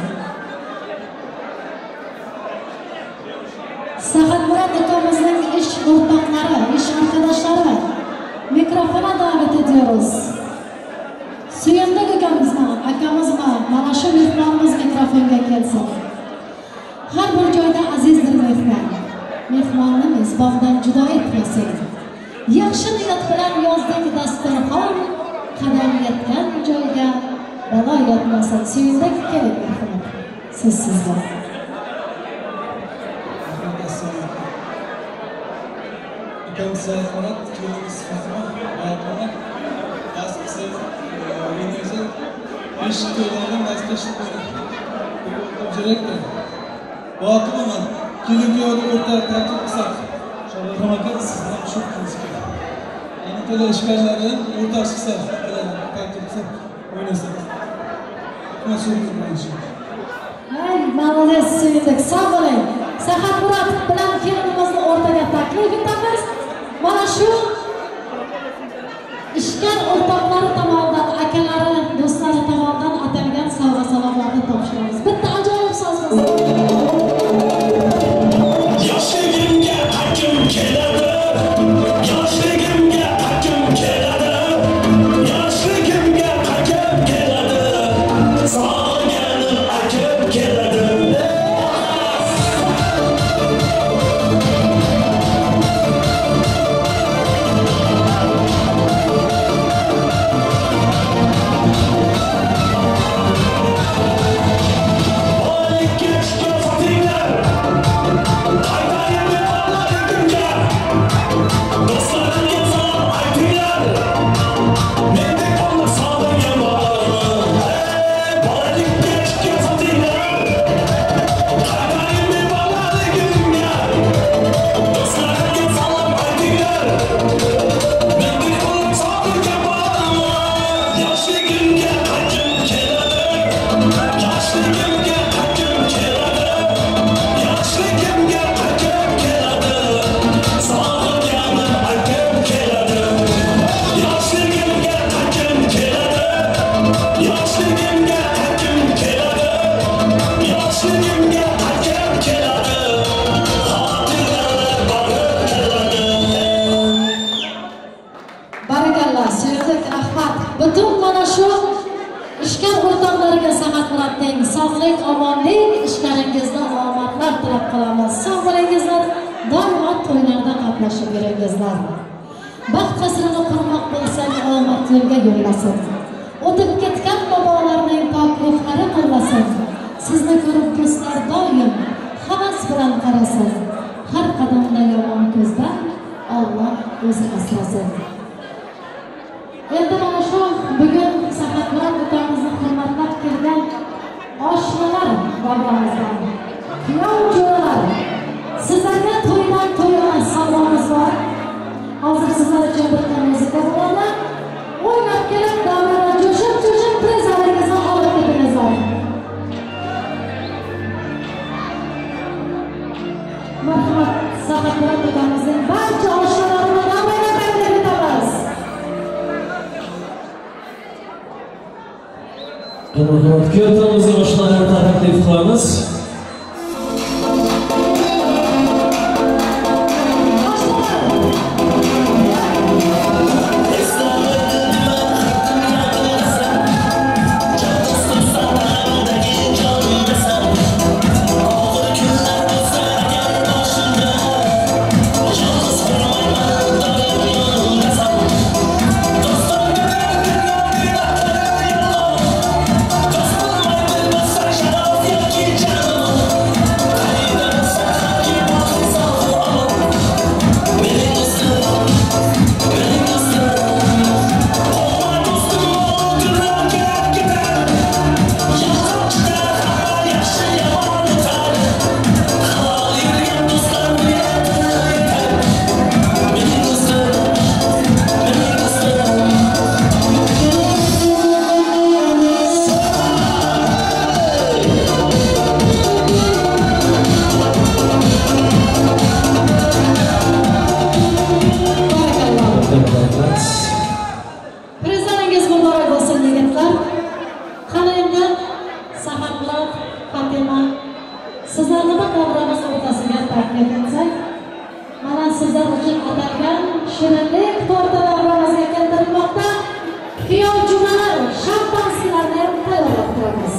Speaker 2: Saxatmurod akamizning ish o'rtoqlari, ish arkadoshlari mikrofona davet ediyoruz. Suyundik akamizmi, akamizmi, mana shu mehmonimiz mikrofonga kelsin. Har bir joyda azizdir mehmon. Mehmonni mezbondan judo etmasin. Yaxshi niyat bilan yozdik dasturxon, qadam yetgan joyga balo yotmasin. Suyundik keling marhamat. Siz sizda.
Speaker 5: Ukam Saxatmurod, kelinimiz Fatima, Fatima, nasibsa endi 5 to'ylardan nasib etsin. Boqiman, kelin kuyovni o'rta tartib qilsak, Shohruxon aka sizdan shu qilsak. Anatolia ishkarlari o'rta chiqsa, tartib qilsak, o'ynasak.
Speaker 2: Ay, молодец, Suyundik, sog' bo'ling. Saxatmurod bilan kelinimizni o'rtaga taklif etamiz. Mana shu ishkar o'rtoqlari tomonidan, akalari, do'stlari tomonidan atalgan sovg'a salomlarni topshiramiz. Bitta ajoyib so'z bo'lsin.
Speaker 6: Yoshligimga hakim keladi, yoshligimga hakim keladi, yoshligimga hakim keladi, sog'inganim hakim keladi.
Speaker 2: Butun mana shu ishkar o'rtoqlariga Saxatmurodning sog'lik, omonlik, ishlaringizda omadlar tilab qolamiz. Sog' bo'lingizlar, doimo to'ylarda qatnashib yuringizlar. Baxt qasrini qurmoq bo'lsang, omad yo'lga yo'llasin. O'tib ketgan bobolarning pok ruhlari qo'llasin. Sizni ko'rib do'stlar doim havas bilan qarasin. Har qadamda yomon ko'zdan Alloh o'zi asrasin. Endi mana shu bugun Saxatmurod ukamizni hurmatlab kelgan oshnalar davramizdan, kuyov jo'ralar, sizlarga to'ydan to'yona sovg'amiz bor. Hozir sizlar uchun bitta muzika bo'ladi. O'ynab kelib davrada jo'shib-jo'shib prizlaringizni olib ketingizlar. Marhamat, Saxatmurod ukamizning barcha oshnalarini davraga taklif etamiz.
Speaker 4: Kuyovimizni oshnalarini taklif qilamiz.
Speaker 6: Dost
Speaker 2: Sizlarni bir davramiz o'rtasiga taklif etsak, mana sizlar uchun atalgan shirinlik torti davramizga keltirilmoqda. Kuyov jumalar shampanskilarni ham tayyorlab turamiz.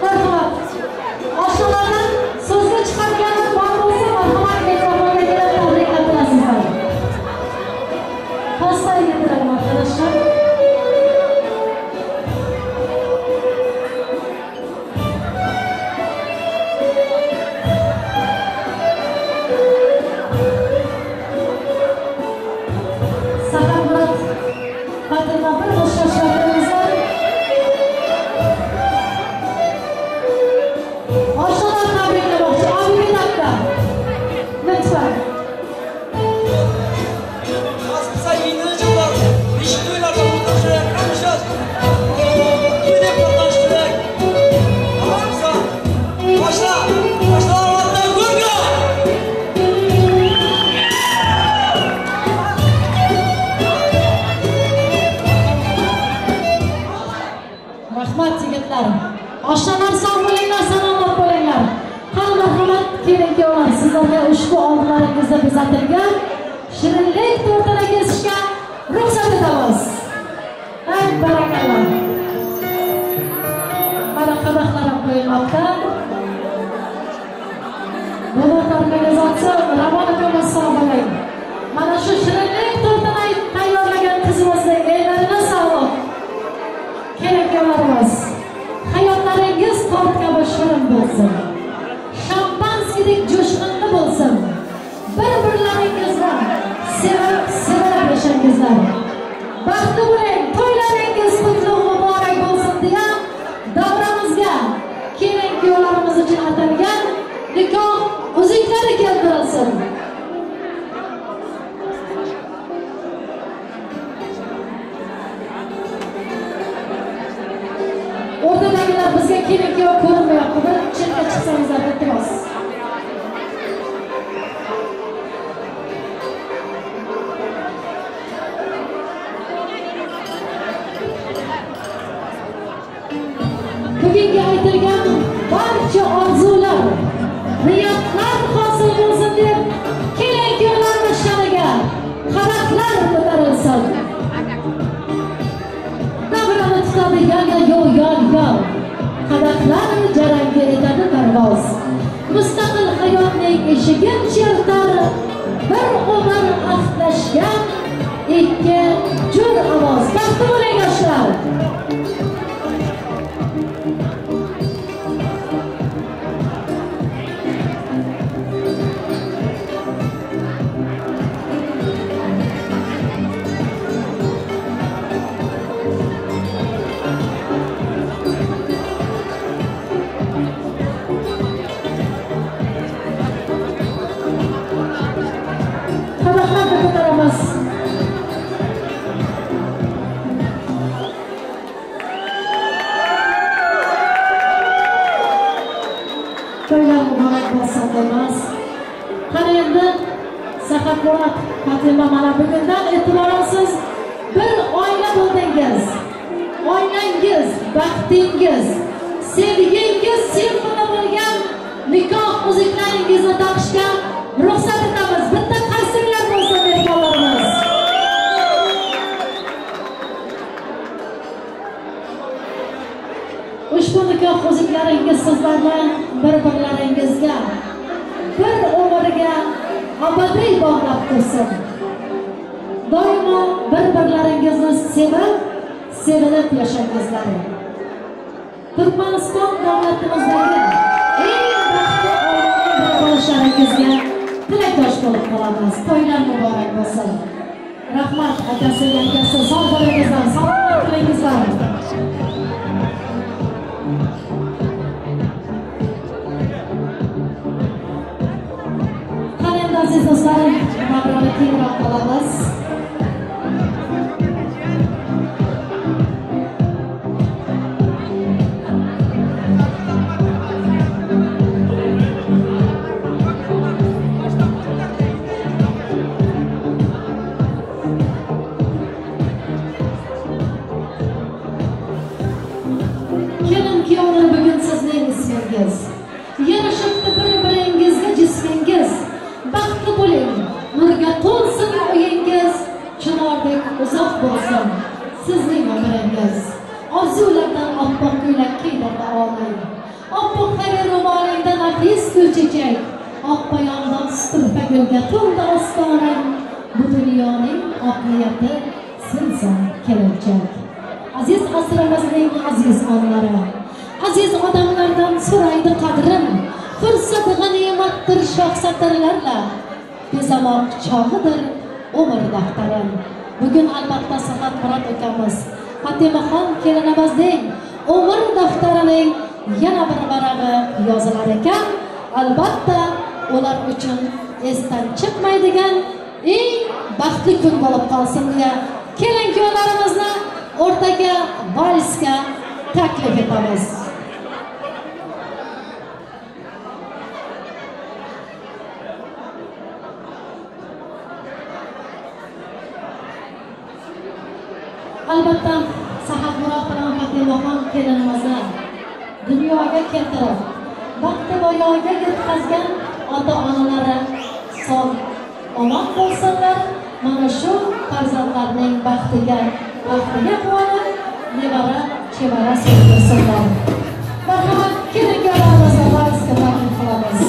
Speaker 2: Marhamat. Oshnalardan so'zga chiqarganlar bor bo'lsa, marhamat mikrofonga kelib tabriklab turasizlar. Pastayı getirelim arkadaşlar. Sakat Murat, Fatıma bir hoşlaşlarımızlar. Oshnalar tabriklamoqchi. Abi bir dakika. Lütfen.
Speaker 5: Nasılsa yeni yıllar, beşik toylarda o'tirishlar, qamishlar, to'yda qatnashtirlar. Nasılsa boshla, boshlar ortidan ko'rga.
Speaker 2: Rahmat yigitlar. Oshnalar sog' bo'linglar, salomat bo'linglar. Qani marhamat, kelin kuyovlar, sizlarga ushbu oldilaringizda bezatilgan shirinlik tortini kesishga ruxsat etamiz. Ay barakalloh. Mana qadahlar ham qo'yilmoqda. Bulut organizatsiya Ravon akamiz sog' bo'ling. Mana shu shirinlik tortini tayyorlagan qizimizning ellarini sog'liq. Kelin kuyovlarimiz, hayotlaringiz tort kabi shirin bo'lsin. Shampanskidek jo'shqinli bo'lsin. Bir-birlaringizni sevib, sevilib yashangizlar. Baxtli bo'ling, to'ylaringiz qutlug' muborak bo'lsin deya davramizga kelin kuyovlarimiz uchun atalgan nikoh uzuklari keltirilsin. O'rtadagilar bizga kelin kuyov ko'rinmayapti. Bir chetga chiqsangizlar iltimos. Bugungi aytilgan barcha orzular, niyatlar hosil bo'lsin deb kelin kuyovlarning sha'niga qadahlar ko'tarilsin. Davrani tutadi yana yo'l yon yon. Qadahlar jarangga etadi parvoz. Mustaqil hayotning eshigin chertar, bir umr ahdlashgan ikki jo'r ovoz. Baxtli bo'ling yoshlar. Qadahlarni ko'taramiz. To'ylar muborak bo'lsin deymiz. Qani endi Saxatmurat, Fatima, mana bugundan e'tiboran siz bir oila bo'ldingiz. Oilangiz, baxtingiz, sevgingiz simvoli bo'lgan nikoh uzuklaringizni taqishga ruxsat etamiz. Bitta qarsaklar bo'lsin mehmonlarimiz. Ushbu nikoh uzuklaringiz sizlarni bir-birlaringizga bir umrga abadiy bog'lab tursin. Doimo bir-birlaringizni sevib, sevilib yashangizlar. Turkmaniston davlatimizdagi eng baxtli oilaning biri bo'lishlaringizga tilakdosh bo'lib qolamiz. To'ylar muborak bo'lsin. Rahmat akasi, yangasi, sog' bo'lingizlar, salomat bo'lingizlar. Qani endi aziz do'stlar, davrani kengroq qilamiz. bo'lsin sizning umringiz. Orzulardan oppoq ko'ylak kiydirdi olam. Oppoq xayr ro'molingda nafis gulchechak, oq poyondan suturfa gulga to'ldi ostonang. Bu dunyoning oq niyati sensan kelinchak. Aziz asrimizning aziz onlari, aziz odamlardan so'raydi qadrin. Fursat g'animatdir shoh satrlarla, bezamoq chog'idir umr daftarin. Bugun albatta Sahat Murod ukamiz Fotimaxon kelinimizning umr daftarining yana bir varag'i yozilar ekan, albatta ular uchun esdan chiqmaydigan eng baxtli kun bo'lib qolsin deya kelin kuyovlarimizni o'rtaga valsga taklif etamiz. Albatta Sahat Murod bilan Fotimaxon kelinimizni dunyoga keltirib, baxti boyoga yetkazgan ota-onalari sog' omon bo'lsinlar. Mana shu farzandlarning baxtiga quvonib, nevara chevara sevdirsinlar. Marhamat, kelin kuyovlarimizni valsga taklif qilamiz.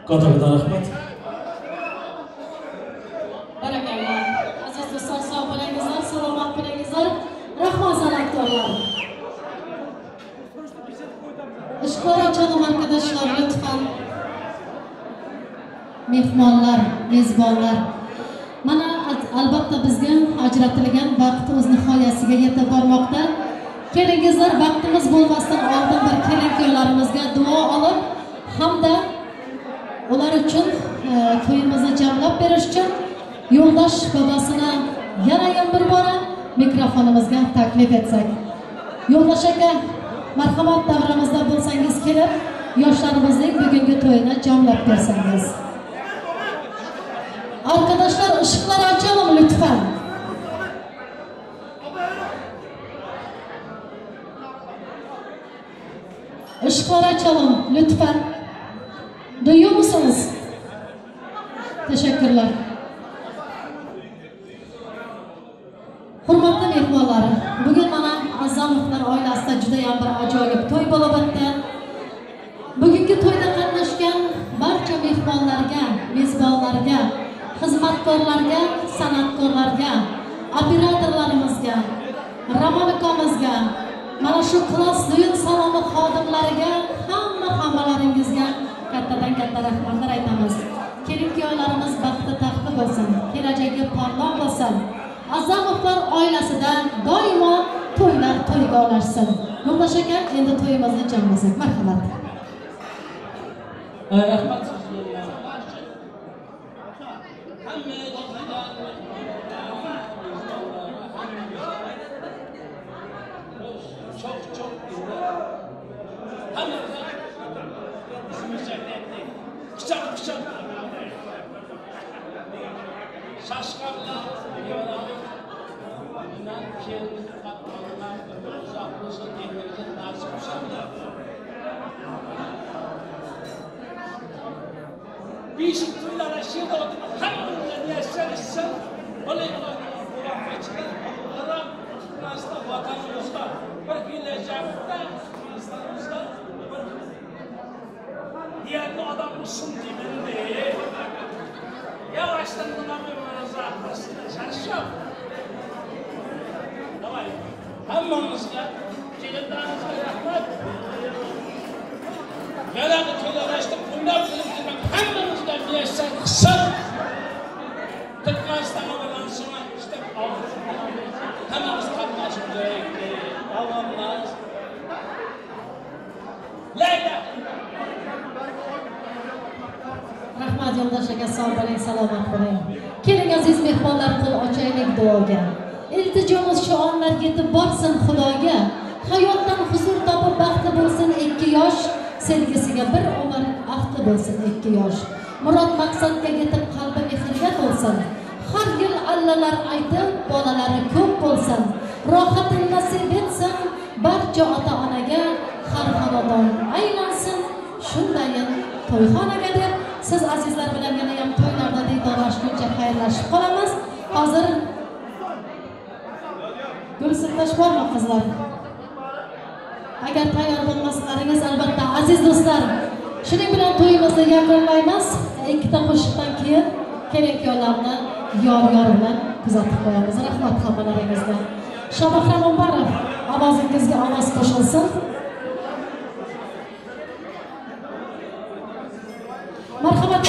Speaker 6: Katta rahmat.
Speaker 2: Barakallah. Aziz do'stlar, sog' bo'lingizlar, salomat bo'lingizlar. Rahmat san'atkorlar. Işıkları açalım arkadaşlar lütfen. Mehmonlar, mezbonlar. Mana albatta bizga ajratilgan vaqt o'z nihoyasiga yetib bormoqda. Kelingizlar, vaqtimiz bo'lmasdan oldin bir kelin-kuyovlarimizga duo olib hamda ular uchun to'yimizni jamlab berish uchun yo'ldosh bobosini yana ham bir bora mikrofonimizga taklif etsak. Yo'ldosh aka, marhamat, davramizda bo'lsangiz kelib, yoshlarimizning bugungi to'yini jamlab bersangiz. Arkadaşlar, ışıkları açalım lütfen. Işıkları açalım lütfen. Duyuyor musunuz? Teşekkürler. Hurmatli mehmonlar, bugun mana Azamovlar oilasida juda ham bir ajoyib to'y bo'lib o'tdi. Bugungi to'yda qatnashgan barcha mehmonlarga, mezbonlarga, xizmatkorlarga, san'atkorlarga, operatorlarimizga, Ramonikomizga, mana shu klass düğün saloni xodimlariga, hammalaringizga kattadan katta rahmatlar aytamiz. Kelin-kuyovlarimiz baxti taxti bo'lsin, kelajagi porloq bo'lsin. Azamovlar oilasida doimo to'ylar to'yga ulashsin. Yo'ldosh aka, endi to'yimizni jamlasak, marhamat.
Speaker 4: Rahmat. Çok çok güzel. Kıçak kıçak. Şaşqarlar, inan ki, katmanlar, uzaklaşın, ellerine nasip olsunlar. Beşik toylar aşağıda oturup, hamdülillah, yaşar etsin. Olay olay, vatanımızda, bir gelecekte, Türkmenistan'ımızda bir değerli adam olsun demeli. Yavaştan buna bir münazatmasına şaşıyor. Давай, hammamizga, kelinlarimizga rahmat. Yana to'ylarashda bundan qilib turgan hammamizga muyassar qilsin. Turkmenistan'a bilan işte hammamiz qatnashdik, avomlar. Layla.
Speaker 2: Rahmat yo'ldosh aka, sog' bo'ling, salomat bo'ling. Keling aziz mehmonlar, qo'l ochaylik duoga. Iltijomiz shu onlar yetib borsin Xudoga. Hayotdan huzur topib baxtli bo'lsin ikki yosh, sevgisiga bir umr ahdi bo'lsin ikki yosh. Murod maqsadga yetib qalbi mehrga to'lsin. Har yil allalar aytib bolalari ko'p bo'lsin. Rohatini nasib etsin barcha ota-onaga, har xonadon aylansin shundayin to'yxonaga deb siz azizlar bilan yana ham to'ylarda diydorlashguncha xayrlashib qolamiz. Hozir gul siltash bormi qizlar? Agar tayyor bo'lmasalaringiz albatta aziz do'stlar, shuning bilan to'yimizni yakunlaymiz. Ikkita qo'shiqdan keyin kelin-kuyovlarni yor-yor bilan kuzatib qo'yamiz. Rahmat hammalaringizga. Shabahram Umbarov, ovozingizga ovoz qo'shilsin. Marhamat.